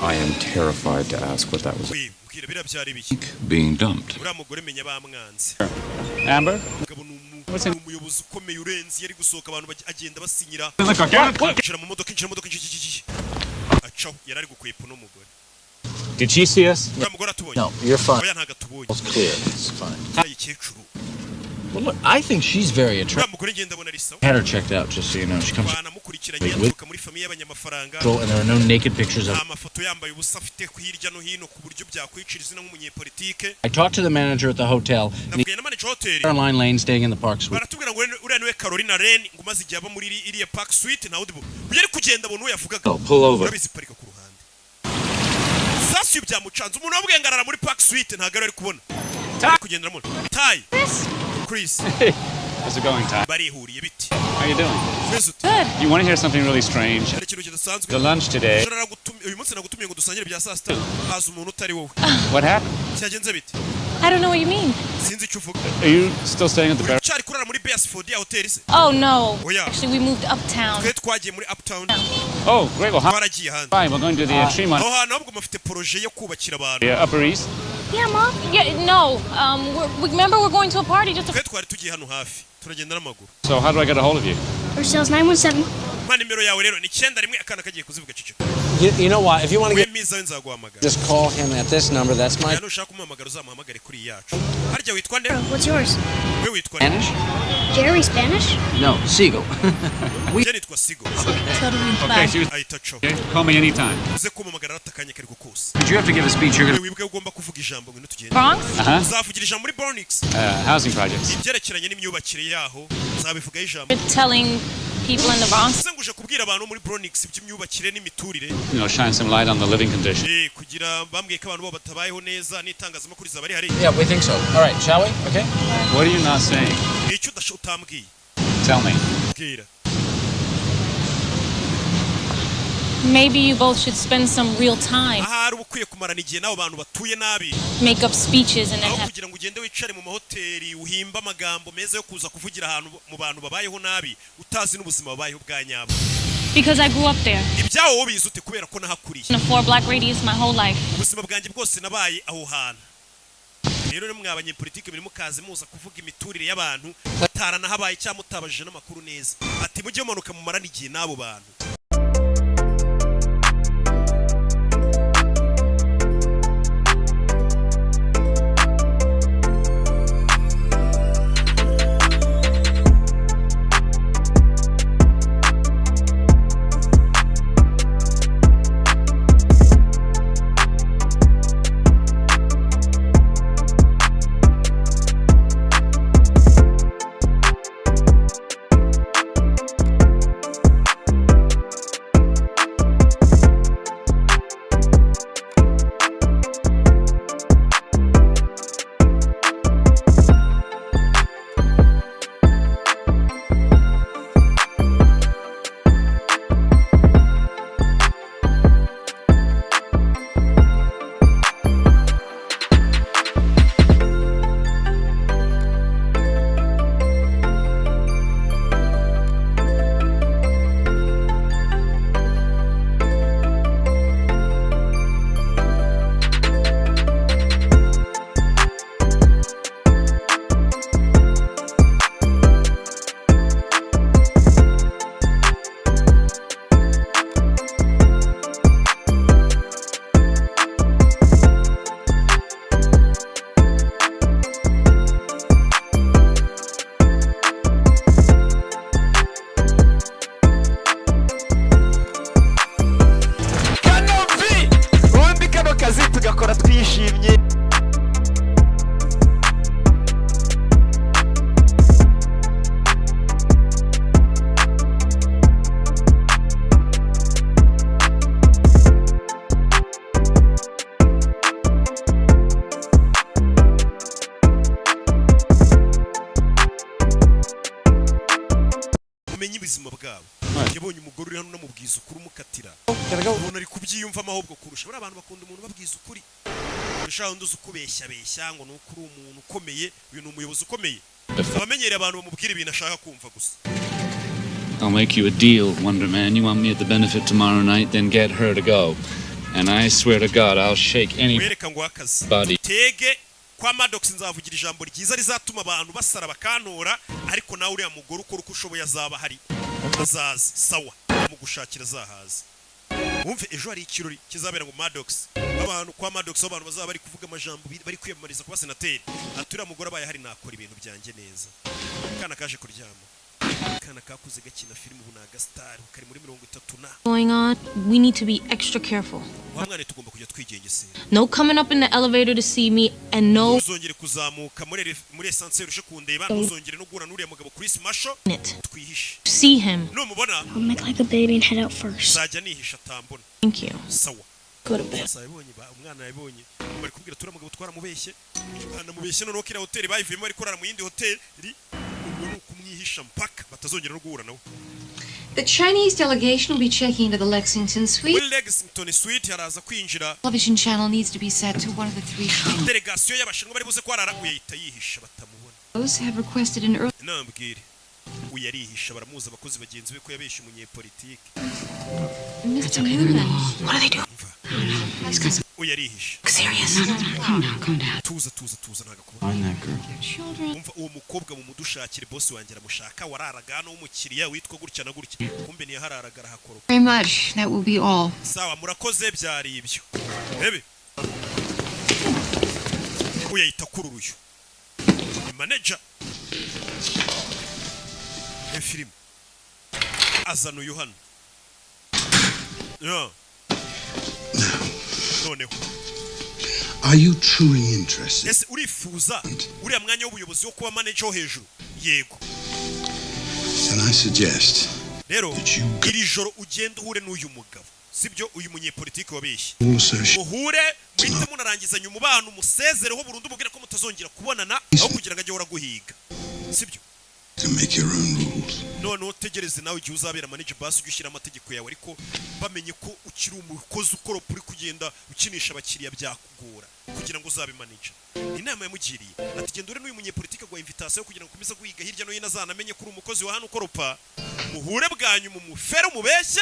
G: I am terrified to ask what that was.
A: We mbwira, biriya byari ibiki?
I: Being dumped.
A: Uriya mugore menya bamwanze.
I: Amber?
A: Umugabo ni
I: What's in-
A: Ni umuyobozi ukomeye urenze, iyo ari gusohoka abantu agenda basinyira.
I: Look, I got it.
A: Injira mu modoka, injira mu modoka, injira, injira, injira. Acaho yari ari gukwepa uno mugore.
I: Did she see us?
A: Uriya mugore atubonye?
H: No, you're fine.
A: Oya, ntabwo atubonye.
H: It's clear. It's fine.
A: Uriya kecuru.
H: Well, look, I think she's very
A: Uriya
H: attractive.
A: mugore ngenda abona ari sawa.
H: Had her checked out, just so you know. She comes
A: Banamukurikiranye,
H: with
A: aturuka muri famille y'abanyamafaranga.
H: and there are no naked pictures of.
A: Nta mafoto yambaye ubusa afite hirya no hino ku buryo byakwicira izina nk'umunyepolitike.
H: I talked to the manager at the hotel. And he,
A: Navuganye na manager wa hoteli.
H: Caroline Lane staying in the Park Suite.
A: Baratubwira ngo uriya niwe Carolina Ren, ngo umaze igihe aba muri iriya Park Suite. Nta wundi uyu ari kugenda abona uwo yavugaga.
I: Oh, pull over.
A: Urabizi, parika ku ruhande. Sasa iyo byamucanze, umuntu wamubwiye ngo arara muri Park Suite ntabwo ari kubona, ari kugenda aramubona. Ty, Chris.
I: How's it going, Ty?
A: Barihuriye biti.
I: How you doing?
A: Meze ute?
I: You want to hear something really strange?
A: Hari ikintu kidasanzwe.
I: The lunch today.
A: Ejo uyu munsi nagutumiye ngo dusangire bya saa sita, haza umuntu utari wowe.
I: What happened?
A: Cyagenze bite?
F: I don't know what you mean.
A: Sinzi icyo uvuga.
I: Are you still staying at the Bar?
A: Cyari kurara muri Bearsford ya hoteli se?
F: Oh no.
A: Oh, yeah.
F: Actually, we moved uptown.
A: Twe twagiye muri Uptown.
I: Oh, great. Well, hi.
A: Twaragiye ahandi.
I: Fine. We're going to the Tremont.
A: Aho hantu ahubwo mufite projet yo kubakira abantu.
I: The Upper East.
F: Yeah, Mom. Yeah, no. Remember we're going to a party just a
A: Twe twari tugiye hano hafi, turagenda n'amaguru.
I: So how do I get a hold of you?
C: Ourselves 917.
A: Mpa nimero yawe rero, ni 91. Akana kagiye kuzivuga, ceceka.
H: You know what? If you want to get,
A: Wemiza we, nzaguhamagara.
H: just call him at this number. That's my
A: Oya, nushaka kumuhamagara uzamuhamagare kuri iyi yacu. Harya witwa nde?
C: What's yours?
A: We witwa nde?
H: Spanish.
C: Jerry Spanish?
H: No, Siegel.
A: Njye nitwa Sigo.
I: Okay, so you
A: Ahita acaho.
I: okay, call me anytime.
A: Uze kumpamagara atakanya kariko kose.
H: Did you have to give a speech? You're
A: We
H: gonna.
A: wibuke ko ugomba kuvuga ijambo, ngwino tugende.
F: Bronx?
I: Uh-huh.
A: Uzavugira ijambo muri Bronx.
I: Housing projects.
A: Ibyerekeranye n'imyubakire yaho uzabivugaho ijambo.
F: We're telling people in the Bronx.
A: Uze nguje kubwira abantu muri Bronx iby'imyubakire n'imiturire.
I: Shine some light on the living conditions.
A: Kugira bambwiye ko abantu bo batabayeho neza, n'itangazamakuru rizaba rihari.
H: Yeah, we think so. All right, shall we? Okay.
I: What are you not saying?
A: Ni icyo utambwiye.
I: Tell me.
A: Bwira.
F: Maybe you both should spend some real time,
A: Ahari uba ukwiye kumarana igihe n'abo bantu batuye nabi,
F: make up speeches, and then
A: aho
F: have
A: kugira ngo ugende wicare mu mahoteli uhimbe amagambo meza yo kuza kuvugira ahantu mu bantu babayeho nabi, utazi n'ubuzima babayeho bwa nyabwo.
F: Because I grew up there
A: Ibyawo wowe bizi ute? Kubera ko nahakuriye.
F: in a 4-block radius my whole life.
A: Ubuzima bwanjye bwose nabaye aho hantu. Rero mwa abanyepolitike muri mukaze muza kuvuga imiturire y'abantu mutaranahabaye cyangwa mutabajije n'amakuru neza, ati mujye mumanuka mumarane igihe n'abo bantu.
Q: Kanovi, ubundi kano kazi tugakora twishimye.
A: Umenye ubuzima bwabo. Yabonye umugore uri hano unamubwiza ukuri umukatira, ubona ari kubyiyumvamo ahubwo kurusha bariya abantu bakunda umuntu ubabwiza ukuri kurusha undi uzi ukubeshya beshya ngo ni uko uri umuntu ukomeye. Uyu ni umuyobozi ukomeye, abamenyereye abantu bamubwira ibintu ashaka kumva gusa.
I: I'll make you a deal, Wonder Man. You want me at the benefit tomorrow night, then get her to go. And I swear to God, I'll shake any
A: Wereka ngo akazi
I: body
A: tege Kwa Maddox nzavugira ijambo ryiza rizatuma abantu basara bakantora, ariko nawe uriya mugore ukora uko ushoboye azaba ahari, azaze. Sawa, mu gushakira azahaza. Wumve, ejo hari ikirori kizabera ngo Maddox, abantu kwa Maddox, aho abantu bazaba bari kuvuga amajambo, bari kwiyamamariza kuba senateri. Ati uriya mugore abaye ahari nakora ibintu byanjye neza. Kana kaje kuryama, kana kakuze gakina filime, ubu ni agasitari, kari muri 30 na
F: Going on, we need to be extra careful.
A: Wa mwana, tugomba kujya twigengesera.
F: No coming up in the elevator to see me, and no
A: Ntuzongere kuzamuka muri ascenseur uje kundeba, ntuzongere no guhura n'uriya mugabo Chris Masho.
F: It.
A: Twihishe.
F: See him.
A: Numubona,
C: I'll make like a baby and head out first.
A: nzajya nihisha atambona.
F: Thank you.
A: Sawa.
F: Go to bed.
A: Sasa yabonye umwana yabonye bari kubwira turiya mugabo twaramubeshye, banamubeshye noneho kiriya hoteli bayivuyemo, bari kurara mu yindi hoteli. Ubwo ni ukumwihisha mpaka batazongera no guhura nawe.
L: The Chinese delegation will be checking into the Lexington suite.
A: Muri Lexington Suite haraza kwinjira
L: Television channel needs to be set to one of the three channels.
A: delegasiyo y'Abashinwa bari buze kuharara. Uyahita yihisha batamubona.
L: Those have requested an early.
A: Nambwire, uyu arihisha, baramuzi abakozi bagenzi be ko yabeshye umunyepolitike.
L: Mr. Newman.
F: What are they doing?
A: Uyu arihisha.
F: Serious? No, no, no. Calm down, calm down.
A: Tuza, tuza, tuza, ntabwo akubona.
P: Find that girl.
L: Children.
A: Umva, uwo mukobwa mumudushakire, bosi wanjye aramushaka, wararaga hano w'umukiriya witwa gutya na gutya. Kumbe ntiyahararaga, arahakoropa.
L: Very much. That will be all.
A: Sawa, murakoze, byari ibyo. Ebe uyahita akurura, uyu ni manager ya filime, azana uyu hano. Ya. Noneho
J: Are you truly interested?
A: Ese urifuza uriya mwanya w'ubuyobozi wo kuba manager wo hejuru? Yego.
J: Then I suggest
A: Rero iri joro ugenda uhure n'uyu mugabo, sibyo? Uyu munyepolitiki wabeshye.
J: All associates
A: Muhure, muhite munarangizanya umubano, umusezereho burundu, mubwire ko mutazongera kubonana, aho kugira ngo ajye ahora aguhiga, sibyo?
J: to make your own rules.
A: Noneho utegereze nawe igihe uzabera manager, basi ujye ushyira amategeko yawe, ariko bamenye ko ukiri umukozi ukoropa, uri kugenda ukinisha abakiriya, byakugora kugira ngo uzabe manager. Inama yamugiriye ati genda ure n'uyu munyepolitiki, aguha invitation kugira ngo ukomeze guhiga hirya no hino, azanamenye ko uri umukozi wa hano ukoropa. Muhure bwa nyuma, umufere, umubeshye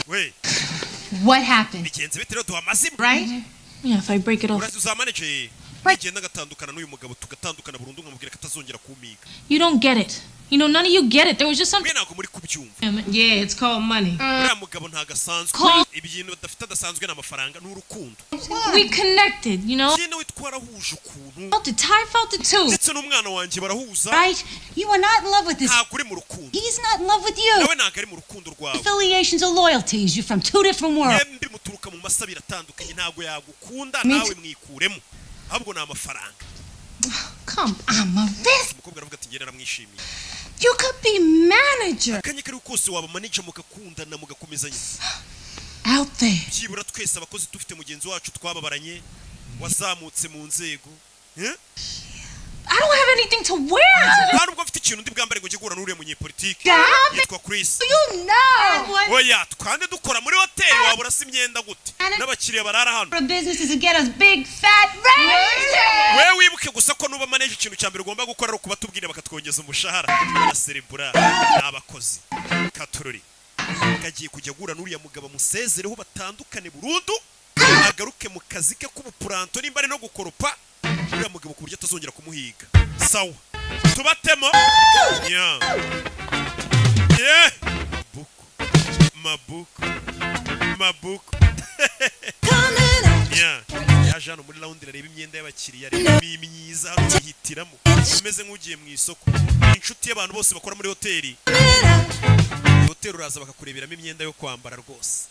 A: we.
L: What happened?
A: Bigenze bite rero? Duha amazimwe.
L: Right?
F: Yeah, if I break it off.
A: Urazi uza manager, nigenda agatandukana n'uyu mugabo, tugatandukana burundu, nkamubwira ko atazongera kumiga.
F: You don't get it. You know, none of you get it. There was just something.
A: Mwe ntabwo muri kubyumva.
F: Yeah, it's called money.
A: Uriya mugabo ntabwo asanzwe. Ibintu badafite adasanzwe ni amafaranga n'urukundo.
F: We connected, you know?
A: Njye nawe twarahuje ukuntu.
F: Felt it. Ty felt it too.
A: Ndetse n'umwana wanjye barahuza.
M: Right? You are not in love with this.
A: Ntabwo uri mu rukundo.
M: He's not in love with you.
A: Nawe ntabwo ari mu rukundo rwawe.
M: Affiliations or loyalties. You're from two different worlds.
A: Mwembi muturuka mu masabiro atandukanye, ntabwo yagukunda.
M: Me
A: Nawe mwikuremo, ahubwo ni amafaranga.
M: Come on, Mavis.
A: Umukobwa aravuga ati njye naramwishimiye.
M: You could be manager.
A: Akanya kari kose waba manager, mugakundana, mugakomezanya.
M: Out there.
A: Byibura twese abakozi dufite mugenzi wacu twababaranye wazamutse mu nzego. Eh?
F: I don't have anything to wear today.
A: Nta nubwo mfite ikintu ndi bwambare ngo njye guhura n'uriya munyepolitike
M: Stop it.
A: yitwa Chris.
M: You know.
A: Oya, twande dukora muri hoteli, wabura se imyenda gute n'abakiriya barara hano?
M: For business is to get us big fat raises.
A: We wibuke gusa ko nuba manager, ikintu cya mbere ugomba gukora ari ukubatubwira bakatwongeza umushahara. Baraserebura, ni abakozi katurori. Kagiye kujya guhura n'uriya mugabo, amusezereho batandukane burundu, agaruke mu kazi ke k'ubupuranto, nimba ari no gukoropa, uriya mugabo ku buryo atazongera kumuhiga. Sawa, tubatemo. Yeah. Yeah. Mabuku, mabuku, mabuku. Yeah. Yaje hano muri lounge, areba imyenda y'abakiriya, areba imyiza hano, yihitiramo, umeze nk'ugiye mu isoko. Inshuti y'abantu bose bakora muri hoteli. Hoteli uraza bakakureberamo imyenda yo kwambara rwose,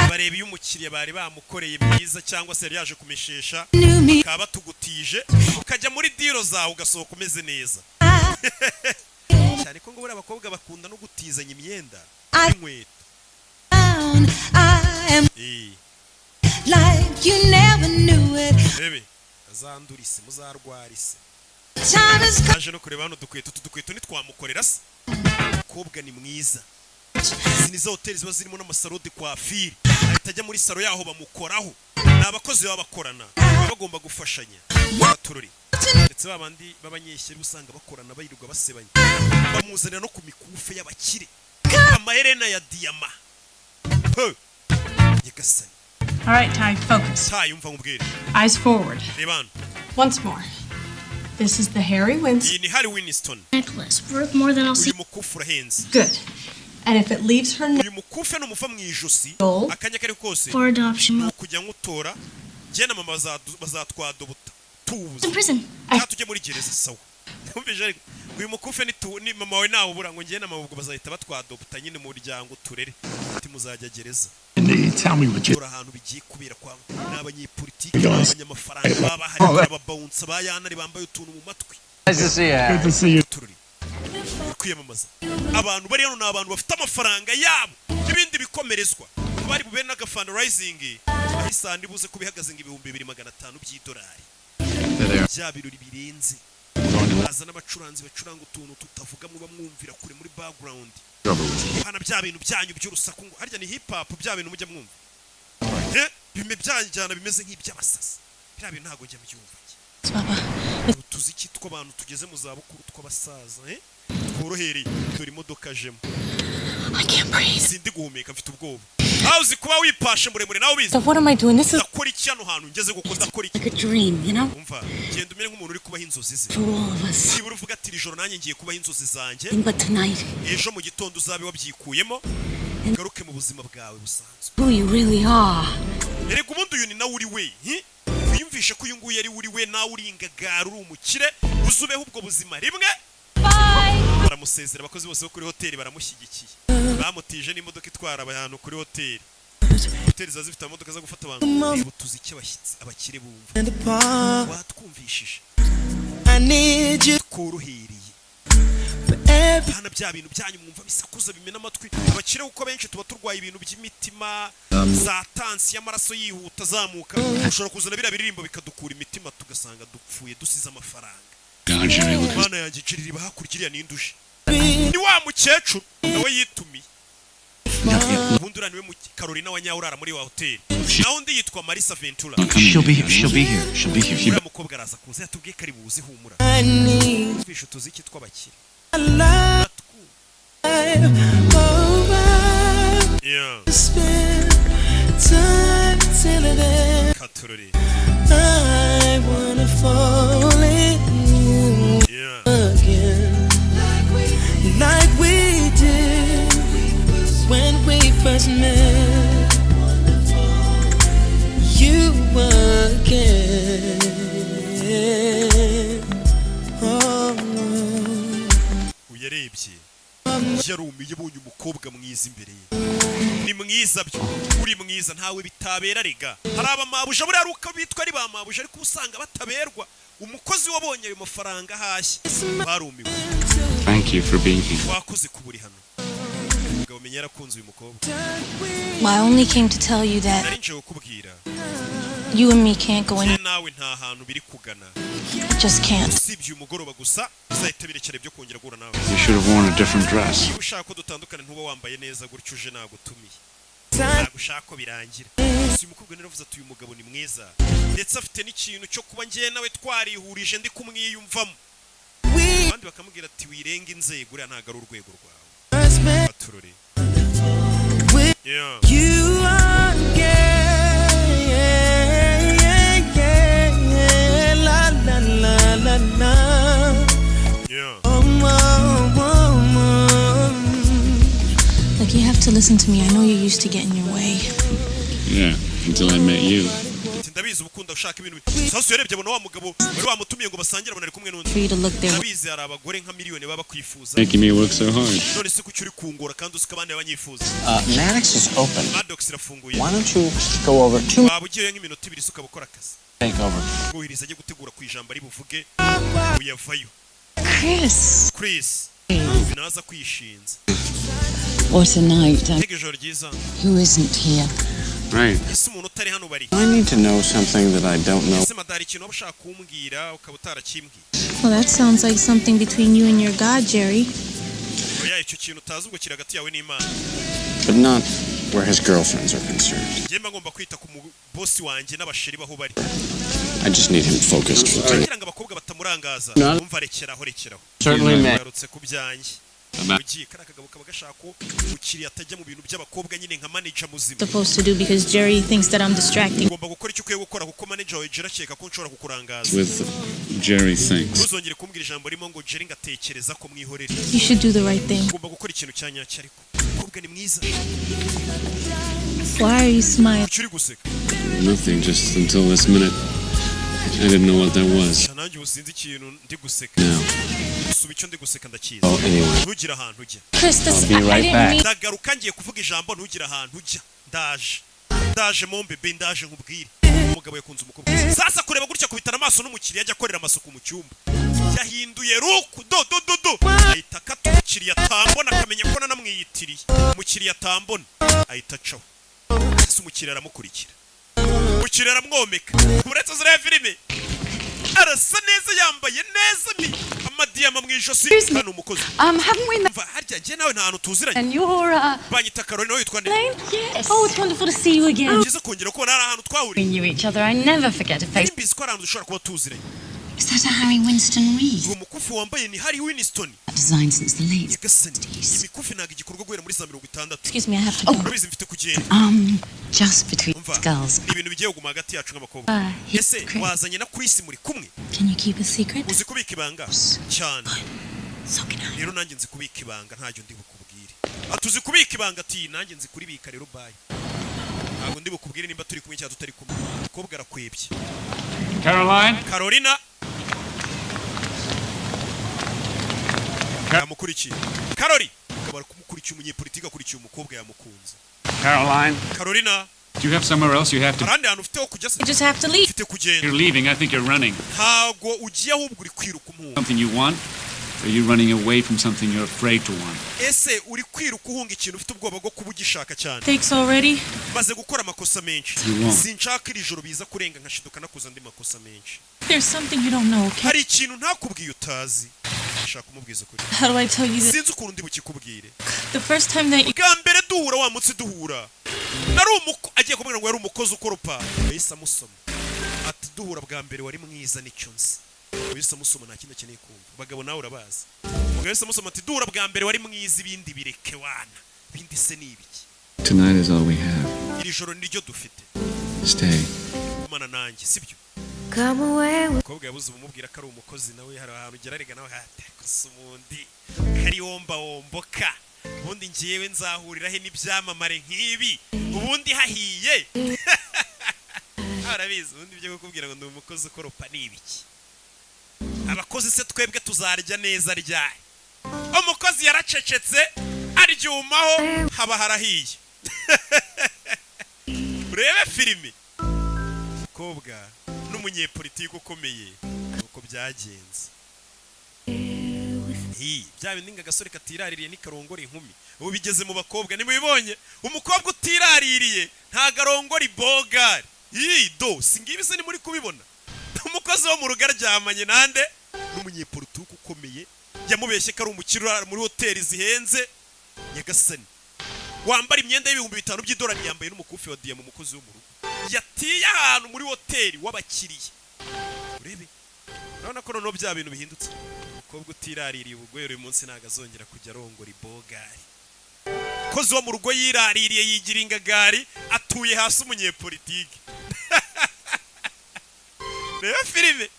A: bareba iyo umukiriya bari bamukoreye myiza cyangwa se yari yaje kumeshesha, bakaba batugutije, ukajya muri deal zawe, ugasohoka umeze neza cyane, ko ngo buriya abakobwa bakunda no gutizanya imyenda n'inkweto. Eh.
O: Like you never knew it.
A: Rebe azandura isi, muzarwara isi.
O: Time is
A: Aje no kureba hano dukweto, utu dukweto ntitwamukorera se? Umukobwa ni mwiza. Izi ni za hoteli ziba zirimo n'ama salon de coiffure, ahita ajya muri salon yaho bamukoraho. Ni abakozi baba bakorana, baba bagomba gufashanya abaturori, ndetse ba bandi b'abanyeshyari usanga bakorana, bayirirwa basebanya. Bamuzanira no ku mikufe y'abakire, amaherena ya diyama. He! Nyagasani.
F: All right, Ty, focus.
A: Ty, umva nkubwire.
F: Eyes forward.
A: Reba hano.
F: Once more. This is the Harry Winston.
A: Iyi ni Harry Winston.
C: Necklace worth more than I'll see.
A: Uyu mukufi urahenze.
F: Good. And if it leaves her
A: Uyu mukufi numuva mu ijosi akanya kari kose
C: For adoption.
A: Ni ukujya nkutora, njye na mama bazatwadobuta tuwuzi
C: In prison.
A: cyangwa tujye muri gereza. Sawa, Numvise ariko uyu mukufe ni mama wawe nawe ubura ngo njye na mama ubwo bazahita batwadopta nyine mu muryango turere, ati muzajya gereza.
J: Indeed. Tell me what you.
A: Dore ahantu bigiye kubera kwa ni abanyepolitiki n'abanyamafaranga baba bahari, ababawunsa ba yanari bambaye utuntu mu matwi.
H: Nice to see you.
J: Good to see you.
A: Tururi kwiyamamaza, abantu bari hano ni abantu bafite amafaranga yabo n'ibindi bikomerezwa bari bube n'agafundraising aho isandi buze kuba ihagaze ngo 2500 by'idolari. Bya birori birenze, haza n'abacuranzi bacuranga utuntu tutavuga, muba mwumvira kure muri background, hana bya bintu byanyu by'urusaku ngo harya ni hip hop, bya bintu mujya mwumva bime byanjyana bimeze nk'iby'abasasi, biriya bintu ntabwo njya mbyumva. Utuziki tw'abantu tugeze mu zabukuru tw'abasaza tworohereye. Dore imodoka ajemo. Sindi guhumeka, mfite ubwoba. Aho uzi kuba wipashe muremure nawe ubizi.
F: So what am I doing? This is
A: Ndakora iki hano hantu ngeze kuko ndakora iki?
D: Like a dream, you know?
A: Umva, genda umere nk'umuntu uri kubaho inzozi ze.
D: For all of us.
A: Nibura uvuga ati: "Iri joro nanjye ngiye kubaho inzozi zanjye."
D: But tonight,
A: Ejo mu gitondo uzabe wabyikuyemo, ugaruke mu buzima bwawe busanzwe.
D: who you really are.
A: Erega ubundi uyu ni nawe uri we, hi? Wiyumvishe ko uyu nguyu ari uri we, nawe uri ingagara, uri umukire, uzubeho ubwo buzima rimwe. Baramusezera, abakozi bose bo kuri hoteli baramushyigikiye, bamutije n'imodoka itwara abantu kuri hoteli. Hoteli ziba zifite amamodoka zo gufata abantu. Reba utuziki abashyitsi abakire bumva, watwumvishije, tworohereye hana bya bintu byanyu mwumva bisakuza bimena amatwi abakire, kuko benshi tuba turwaye ibintu by'imitima, za tansi y'amaraso yihuta azamuka. Ushobora kuzana biriya biririmbo bikadukura imitima, tugasanga dupfuye dusize amafaranga.
I: God, Jerry, look.
A: Mana yanjye, Jerry, riba hakurya iriya ninduje ni wa mukecuru nawe yitumiye. Ubundi uriya niwe Carolina wa nyawe urara muri wa hoteli, naho undi yitwa Marisa Ventura.
P: She'll be here. She'll be here. She'll be here.
A: Uriya mukobwa araza kuza, yatubwiye ko ari buze. Humura, twumvishe utuziki tw'abakire. Yeah. Katurori.
O: I wanna fall in you again, like we did when we first met. You again. Oh.
A: Uyarebye yarumiye, abonye umukobwa mwiza imbere ye. Ni mwiza byo, uri mwiza ntawe bitabera. Rega hari abamabuja buriya ari uko bitwa ari ba mabuja, ariko usanga bataberwa. Umukozi wabonye ayo mafaranga ahashye barumiwe.
I: Thank you for being here.
A: Wakoze kuba uri hano. Umugabo menya yarakunze uyu mukobwa.
F: Well, I only came to tell you that
A: Nari nje kukubwira
F: you and me can't go
A: njye
F: in.
A: nawe nta hantu biri kugana.
F: Just can't.
A: Usibye uyu mugoroba gusa, bizahita birekera ibyo kongera guhura nawe.
I: You should have worn a different dress.
A: Niba ushaka ko dutandukana, ntuba wambaye neza gutyo uje nagutumiye, ntabwo ushaka ko birangira. Gusa uyu mukobwa naravuze ati: "Uyu mugabo ni mwiza, ndetse afite n'ikintu cyo kuba njye nawe twarihurije, ndi kumwiyumvamo." Abandi bakamubwira ati: "Wirenga inzego, uriya ntabwo ari urwego rwawe." Baturore. Yeah.
O: You again, la la la la la.
A: Yeah.
O: Oh.
F: Look, you have to listen to me. I know you're used to getting your way.
I: Yeah, until I met you.
A: Ati: "Ndabizi ubukunda ushaka ibintu." Sasu yarebye abona wa mugabo wari wamutumiye ngo basangire, abona ari kumwe n'undi.
F: For you to look there.
A: Ndabizi hari abagore nka miliyoni baba bakwifuza.
I: Making me work so hard.
A: None se kuki uri kungora kandi uzi ko abandi banyifuza?
H: Maddox is open.
A: Maddox irafunguye.
H: Why don't you go over to
A: Waba ugiyeyo nk'iminota 2 se ukaba ukora akazi?
H: take over?
A: Bwohereza ajye gutegura ku ijambo ari buvuge, uyavayo.
D: Chris.
A: Chris naza kwishinza.
D: What a night.
A: Mbega ijoro ryiza.
D: Who isn't here?
I: Right.
A: Ese umuntu utari hano bari?
H: I need to know something that I don't know.
A: Ese madari ikintu waba ushaka kumbwira ukaba utarakimbwiye?
F: Well, that sounds like something between you and your God, Jerry.
A: Oya, icyo kintu utazi ubwo kiri hagati yawe n'Imana.
H: But not where his girlfriends are concerned.
A: Njye mba ngomba kwita ku bosi wanjye n'abasheri baho bari.
H: I just need him focused for today.
A: Kugira ngo abakobwa batamurangaza.
H: No.
A: Umva, rekeraho, rekeraho.
H: Certainly may.
A: Ngarutse ku byanjye. Ugiye kariya kagabo kaba gashaka ko umukiriya atajya mu bintu by'abakobwa nyine, nka manager muzima.
F: Supposed to do because Jerry thinks that I'm distracting.
A: Ugomba gukora icyo ukwiye gukora kuko manager wawe Jerry akeka ko nshobora kukurangaza.
I: With Jerry thinks.
A: Ntuzongere kumbwira ijambo ririmo ngo Jerry ngatekereza ko, mwihorere.
F: You should do the right thing.
A: Ugomba gukora ikintu cya nyacyo, ariko umukobwa ni mwiza.
F: Why are you smiling?
A: Kuki uri guseka?
I: Nothing, just until this minute. I didn't know what that was.
A: Sha, nanjye ubu sinzi ikintu ndi guseka.
I: No.
A: Gusa ubu icyo ndi guseka ndakizi.
I: Oh, anyway.
A: Ntugire ahantu ujya.
F: Chris, this,
I: I'll be
F: I
I: right
F: didn't
I: back.
F: mean.
A: Ndagaruka, ngiye kuvuga ijambo, ntugire ahantu ujya. Ndaje, ndaje mombebe, ndaje nkubwire. Umugabo yakunze umukobwa. Sasa kureba gutya, kubitana amaso n'umukiriya ajya akorera amasuku mu cyumba, yahinduye ruku do do do do, ahita akata. Umukiriya atambona akamenya ko nanamwiyitiriye. Umukiriya atambona ahita acaho. Sasa umukiriya aramukurikira, umukiriya aramwomeka. Uretse ziriya filime, arasa neza, yambaye neza, ni amadiyama mu ijosi, hano umukozi.
D: Haven't we met?
A: Umva, harya njye nawe nta hantu tuziranye?
D: And you're,
A: Banyita Karoli, nawe witwa nde?
D: Yes.
F: Oh, it's wonderful to see you again.
A: Byiza kongera kubona, hari ahantu twahuriye.
D: We knew each other. I never forget a face.
A: Mbizi ko hari ahantu dushobora kuba tuziranye.
D: Is that a Harry Winston Reese?
A: Uwo mukufi wambaye ni Harry Winston?
D: Designed since the late
A: Nyagasani, imikufi ntabwo igikorwa guhera muri za 60.
F: Excuse me, I have to go.
A: Urabizi, mfite kugenda.
D: Just between
A: Umva,
D: us girls.
A: ni ibintu bigiye kuguma hagati yacu nk'abakobwa.
D: Ah, he's
A: Ese
D: Chris.
A: wazanye na Chris, muri kumwe?
F: Can you keep a secret?
A: Uzi kubika ibanga cyane?
F: So can I.
A: Rero nanjye nzi kubika ibanga, ntacyo ndi bukubwire. Ati: "Uzi kubika ibanga?" Ati: "Nanjye nzi kuribika." Rero bye, ntabwo ndi bukubwire nimba turi kumwe cyangwa tutari kumwe. Umukobwa arakwebye.
I: Caroline?
A: Carolina yamukurikiye. Karori akaba ari kumukurikiye, umunyepolitiki akurikiye umukobwa yamukunze.
I: Caroline?
A: Carolina.
I: Do you have somewhere else you have to?
A: Hari ahandi hantu ufite ho kujya se?
F: I just have to leave.
A: Ufite kugenda.
I: You're leaving. I think you're running.
A: Ntabwo ugiye, ahubwo uri kwiruka umuhungu.
I: Something you want? Or are you running away from something you're afraid to want?
A: Ese uri kwiruka uhunga ikintu ufite ubwoba bwo kuba ugishaka cyane?
F: Thanks already.
A: Maze gukora amakosa menshi.
I: You won't.
A: Sinshaka iri joro biza kurenga nkashiduka nakoze andi makosa menshi.
F: There's something you don't know, okay?
A: Hari ikintu ntakubwiye utazi. Shaka kumubwiza ukuri.
F: How do I tell you this?
A: Sinzi ukuntu ndi bukikubwire.
F: The first time that you
A: Bwa mbere duhura, wa munsi duhura, nari umuko agiye kumubwira ngo yari umukozi ukoropa, yahise amusoma ati: "Duhura bwa mbere wari mwiza, nicyo nzi." Yahise amusoma, nta kindi akeneye kumva. Bagabo nawe urabazi. Umugabo yahise amusoma ati: "Duhura bwa mbere wari mwiza, ibindi bireke wana, ibindi se ni ibiki?"
I: Tonight is all we have.
A: Iri joro niryo dufite.
I: Stay.
A: Gumana nanjye, sibyo?
K: Come away with
A: Umukobwa yabuze umumubwira ko ari umukozi. Nawe hari ahantu ugera rega, nawe hatekosa umundi kari womba womboka. Ubundi ngewe nzahurira he n'ibyamamare nk'ibi? Ubundi hahiye, arabizi. Ubundi ibyo kukubwira ngo ndi umukozi ukoropa ni ibiki? Abakozi se twebwe tuzarya neza ryari? Umukozi yaracecetse, aryumaho, haba harahiye. Urebe filimi, umukobwa n'umunyepolitiki ukomeye, nuko byagenze. Hi, bya bindi ngo agasore katiraririye ntikarongora inkumi, ubu bigeze mu bakobwa. Nimubibonye, umukobwa utiraririye ntago arongora ibogari. Ii do si ngibi se? Ni muri kubibona, umukozi wo mu rugo aryamanye nande? N'umunyepolitiki ukomeye. Yamubeshye ko ari umukire urara muri hoteli zihenze. Nyagasani, wambara imyenda y'ibihumbi 5 by'idolari, yambaye n'umukufi wa diyama. Umukozi wo mu rugo yatiye ahantu muri hoteli w'abakiriya. Urebe, urabona ko noneho bya bintu bihindutse. Umukobwa utiraririye ubu uyu munsi ntabwo azongera kujya arongora ibogari. Umukozi wo mu rugo yiraririye, yigira ingagari, atuye hasi umunyepolitike. Reba filime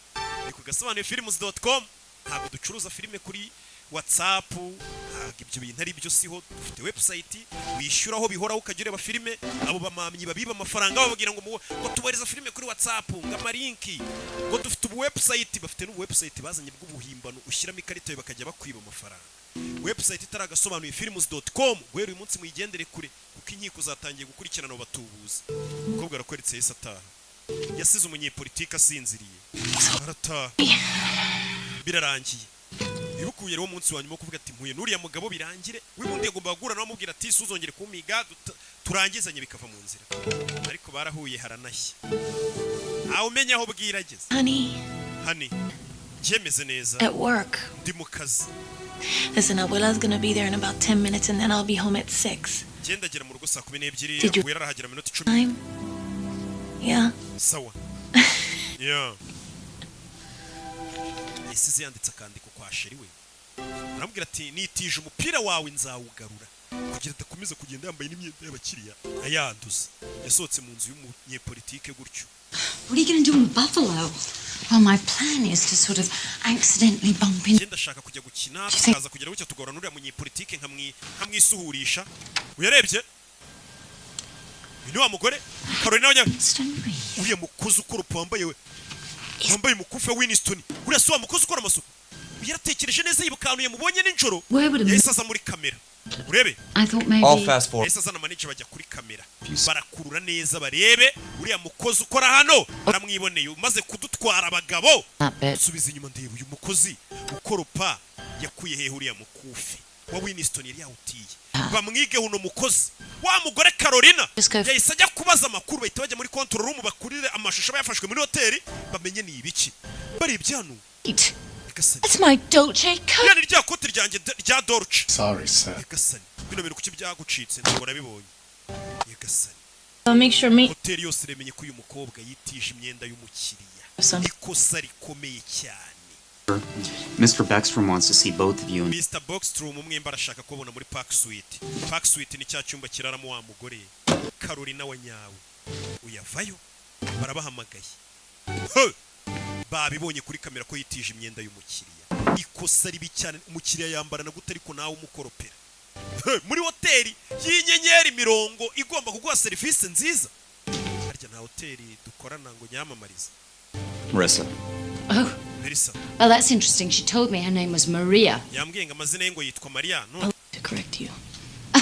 A: ni ku gasobanuye films.com. Ntabwo ducuruza filime kuri WhatsApp, ntabwo ibyo bintu ari byo, siho. Dufite website wishyuraho bihoraho, ukajya ureba filime. Abo bamamyi babiba amafaranga bababwira ngo ngo tubohereza filime kuri WhatsApp, ngo amalinki, ngo dufite ubu website, bafite n'ubu website bazanye bw'ubuhimbano, ushyiramo ikarita yawe bakajya bakwiba amafaranga. Website itaragasobanuye films.com, guhera uyu munsi muyigendere kure, kuko inkiko zatangiye gukurikirana abo batubuzi. Umukobwa arakweretse, yahise ataha, yasize umunyepolitike asinziriye, arataha, birarangiye. Ibukuye rero umunsi wa nyuma wo kuvuga ati: "Mpuye n'uriya mugabo birangire." Wibundi yagombaga guhura nawe amubwira ati: "Suzongere kumpiga, turangizanye bikava mu nzira." Ariko barahuye, haranashya, ntawe umenya aho bwira ageze.
F: Honey,
A: Honey, byemeze neza.
F: at work.
A: Ndi mu kazi.
F: Listen, Abuela's gonna be there in about 10 minutes and then I'll be home at 6.
A: Ngenda mu rugo saa 12. Wera arahagera minota 10.
F: Time? Yeah.
A: Sawa, yeah. Yasize yanditse akandiko kwa chéri we. Aramubwira ati: "Nitije umupira wawe, nzawugarura," kugira adakomeza kugenda yambaye n'imyenda y'abakiriya ayanduza. Yasohotse mu nzu y'umunyepolitike gutyo.
D: What are you going to do in Buffalo? Well, my plan is to sort of accidentally bump into.
A: Njye ndashaka kujya gukina, tukaza kugera gutya tugahura n'uriya munyepolitike, nkamwisuhurisha. Uyarebye, uyu ni wa mugore Carolina wanya uriya mukozi ukoropa wambaye umukufi wa Winston. Uriya si wa mukozi ukora amasuku? Yaratekereje neza, yibuka ahantu yamubonye nijoro. Yahise aza muri kamera, urebe.
D: I thought maybe.
G: All fast forward.
A: Yahise azana manager, bajya kuri kamera, barakurura neza barebe uriya mukozi ukora hano. Aramwiboneye, umaze kudutwara abagabo.
D: That bit.
A: Subiza inyuma ndeba uyu mukozi ukoropa yakuye hehe uriya mukufi wa Winston yari yawutiye. Bamwige uno mukozi. Wa mugore Carolina yahise ajya kubaza amakuru, bahita bajya muri control room bakurire amashusho aba yafashwe muri hoteli, bamenye ni ibiki barebye hano. Nyagasani.
D: That's my Dolce coat.
A: Iriya ni rya kote ryanjye rya Dolce.
N: Sorry, sir.
A: Nyagasani, bino bintu kuki byagucitse? Ntabwo nabibonye, nyagasani.
F: I'll make sure me.
A: Hoteli yose iramenye ko uyu mukobwa yitije imyenda y'umukiriya.
F: Some-
A: Ikosa rikomeye cyane.
R: Mr. Beckstrom wants to see both of you. And
A: Mr. Boxstrom umwemba arashaka kubona muri Park Suite. Park Suite ni cya cyumba kiraramo wa mugore Carolina wa nyawe. Uyavayo, barabahamagaye. He! Babibonye kuri kamera ko yitije imyenda y'umukiriya. Ikosa ribi cyane. Umukiriya yambarana gute ariko nawe umukoropera? He! Muri hoteli y'inyenyeri 50 igomba kuguha serivisi nziza. Harya nta hoteli dukorana ngo nyamamarize?
G: Marissa.
D: Oh,
A: Melissa.
D: well, that's interesting. She told me her name was Maria.
A: Yambwiye ngo amazina ye ngo yitwa Maria, none
F: To correct you.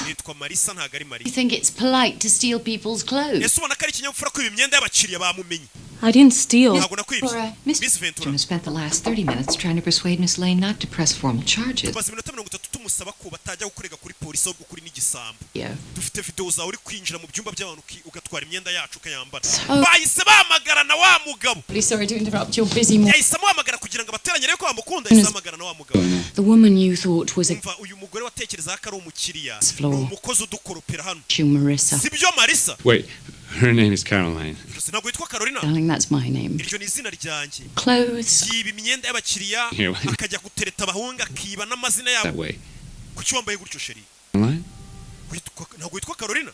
A: yitwa Marisa, ntabwo ari Maria.
D: You think it's polite to steal people's clothes?
A: Ese ubona ko ari ikinyabupfura kwiba imyenda y'abakiriya? Bamumenye.
F: I didn't steal.
A: Ntabwo nakwibye, Miss Ventura.
L: Jim spent the last 30 minutes trying to persuade Miss Lane not to press formal charges.
A: Tumaze iminota 30 tumusaba ko batajya kukurega kuri polisi, ahubwo kuri n'igisambo.
L: Yeah.
A: Dufite video zawe uri kwinjira mu byumba by'abantu ugatwara imyenda yacu ukayambara.
D: Oh.
A: Bahise bahamagarana wa mugabo.
D: Really sorry to interrupt your busy morning.
A: Yahise amuhamagara kugira ngo abateranye arebe ko bamukunda. Yahise ahamagara na wa mugabo.
D: The woman you thought was a
A: Umva, uyu mugore watekerezaga ko ari umukiriya
D: Floor.
A: ni umukozi udukoropera hano.
D: You, Marissa.
A: Sibyo, Marisa?
I: Wait, her name is Caroline.
A: Gusa ntabwo witwa Carolina?
D: Darling, that's my name.
A: Iryo ni izina ryanjye.
D: Clothes.
A: Yiba imyenda y'abakiriya,
I: Here.
A: akajya gutereta abahungu, akiba n'amazina
I: That
A: yabo.
I: way.
A: Kuki wambaye gutyo, chérie?
I: Caroline?
A: Ntabwo witwa Carolina?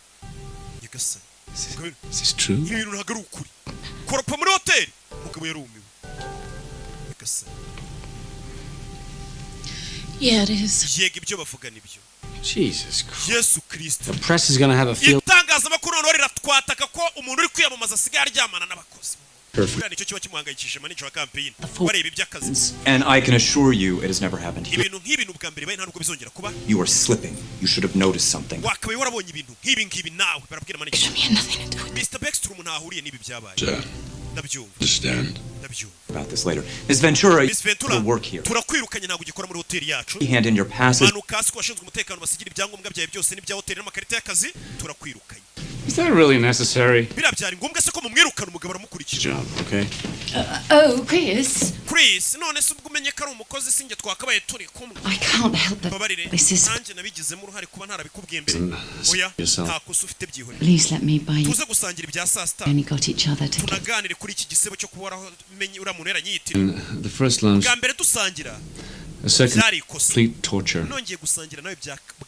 A: Nyagasani.
I: Is this true?
A: Ibi bintu ntabwo ari ukuri. Koropa muri hoteli! Umugabo yarumiwe, nyagasani.
F: Yeah, it is.
A: Yego, ibyo bavuga nibyo.
E: Jesus Christ.
A: Yesu Kirisito.
H: The press is gonna have a field.
A: Itangazamakuru noneho riratwataka ko umuntu uri kwiyamamaza asigaye aryamana n'abakozi.
I: Perfect.
A: Buriya nicyo kiba kimuhangayikishije, manager wa campaign, bareba iby'akazi.
G: And I can assure you it has never happened here.
A: Ibintu nk'ibi ni ubwa mbere bibaye, nta nubwo bizongera kuba.
G: You are slipping. You should have noticed something.
A: Wakabaye warabonye ibintu nk'ibi ngibi nawe. Barabwira manager. Mr. Baxter, umuntu ahuriye n'ibi byabaye.
J: Sir.
A: Ndabyumva.
J: Understand.
A: Ndabyumva.
G: About this later. Miss Ventura,
A: Miss Ventura,
G: will work here.
A: turakwirukanye, ntabwo ugikora muri hoteli yacu.
G: Hand in your passes.
A: Manuka hasi ku bashinzwe umutekano, basigira ibyangombwa byawe byose n'ibya hoteli n'amakarita y'akazi. Turakwirukanye.
I: Is that really necessary?
A: Biriya byari ngombwa se ko mumwirukana? Umugabo aramukurikira.
E: Job, okay?
D: Oh, Chris.
A: Chris, none se ubwo umenye ko ari umukozi, sinjye twakabaye turi kumwe?
D: I can't help it.
A: Mbabarire.
D: This is.
A: Nanjye nabigizemo uruhare kuba ntarabikubwiye mbere. Oya,
E: Yourself.
A: nta kosa ufite, byihorere.
D: Please let me buy you.
A: Tuze gusangira ibya saa sita.
D: We only got each other to
A: Tunaganire kuri iki gisebo cyo kuba waramenye uriya muntu yaranyiyitiriye.
I: And the first lunch,
A: Bwa mbere dusangira
I: a second,
A: byari ikosa.
I: complete torture.
A: Nongeye gusangira nawe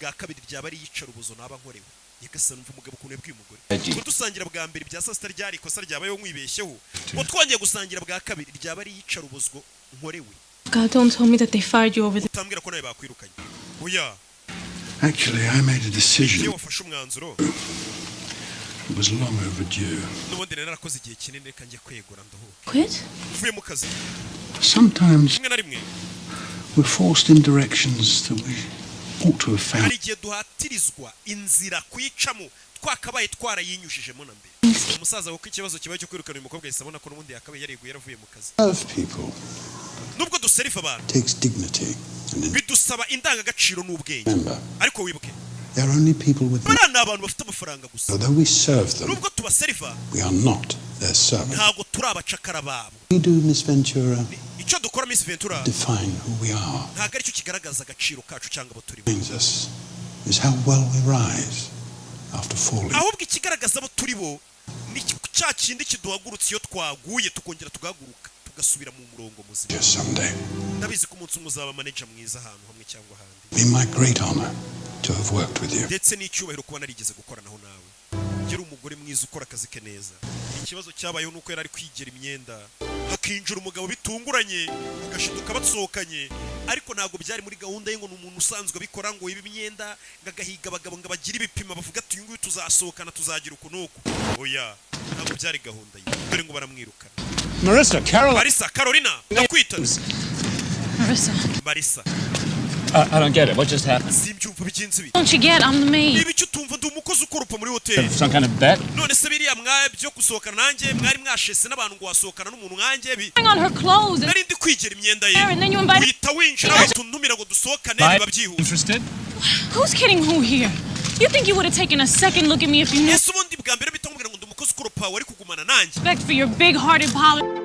A: bwa kabiri byaba ari iyicarubozo naba nkorewe. Nyagasani, umva umugabo ukuntu yabwiye umugore.
G: Agiye.
A: Ngo dusangira bwa mbere bya saa sita ryari ikosa ryabayeho nkwibeshyeho, ngo twongeye gusangira bwa kabiri ryaba ari iyicarubozwo nkorewe.
F: God, don't tell me that they fired you over the.
A: Utambwira ko nawe bakwirukanye, oya.
J: Actually, I made a decision.
A: Iyo wafashe umwanzuro.
J: It was long overdue.
A: N'ubundi rero narakoze igihe kinini, reka njye kwegura nduhuke.
F: Quit?
A: Uvuye mu kazi.
J: Sometimes
A: Rimwe na rimwe
J: we're forced in directions that we ought to have found.
A: hari igihe duhatirizwa inzira kuyicamo twakabaye twarayinyujijemo na mbere. Umusaza, kuko ikibazo kibaye cyo kwirukana uyu mukobwa, yahise abona ko n'ubundi yakabaye yariguye yaravuye mu kazi.
J: Serve people
A: Nubwo duserifa abantu,
J: takes dignity and
A: bidusaba indangagaciro n'ubwenge.
J: remember,
A: Ariko wibuke,
J: they're only people with
A: bariya ni abantu bafite amafaranga gusa.
J: Although we serve them,
A: Nubwo tubaseriva,
J: we are not their servants.
A: ntabwo turi abacakara babo.
J: We do, Miss Ventura,
A: Icyo dukora, Miss Ventura,
J: define who we are.
A: ntabwo aricyo kigaragaza agaciro kacu cyangwa abo turimo.
J: Defines us is how well we rise after falling.
A: Ahubwo ikigaragaza abo turi bo ni cya kindi kiduhagurutse iyo twaguye, tukongera tugahaguruka, ugasubira mu murongo muzima.
J: Someday.
A: Ndabizi ko umunsi umwe uzaba manager mwiza ahantu hamwe cyangwa ahandi.
J: Be my great honor to have worked with you.
A: Ndetse n'icyubahiro kuba narigeze gukoranaho nawe. Yari umugore mwiza ukora akazi ke neza. Ikibazo cyabayeho nuko yari ari kwigera imyenda, hakinjira umugabo bitunguranye, agashiduka basohokanye, ariko ntabwo byari muri gahunda ye ngo ni umuntu usanzwe abikora, ngo yibe imyenda, ngo agahiga abagabo, ngo abagire ibipimo bavuga ati: "Uyu nguyu tuzasohokana, tuzagira uku n'uku." Oya, ntabwo byari gahunda ye. Dore ngo baramwirukana.
I: Marissa, Caroline.
A: Marisa, Carolina, ndakwita.
F: Marissa.
A: Marisa.
I: I don't get it. What just happened?
A: Simbyumva, bigenze bite?
F: Don't you get I'm the maid?
A: Niba icyo utumva, ndi umukozi ukoropa muri hoteli.
I: Some kind of bet?
A: None se biriya mwa byo gusohokana nanjye, mwari mwashese n'abantu ngo wasohokana n'umuntu nkanjye bi
F: On her clothes.
A: Nari ndi kwigera imyenda ye.
F: And then you invited.
A: Uhita winjira, uhita untumira ngo dusohokane, biba byihuse.
I: Interested?
F: Who's kidding who here? You think you would have taken a second look at me if you knew
A: Ese ubundi bwa mbere bita nkubwira ngo ndi umukozi ukoropa, wari kugumana nanjye?
F: respect for your big-hearted policy?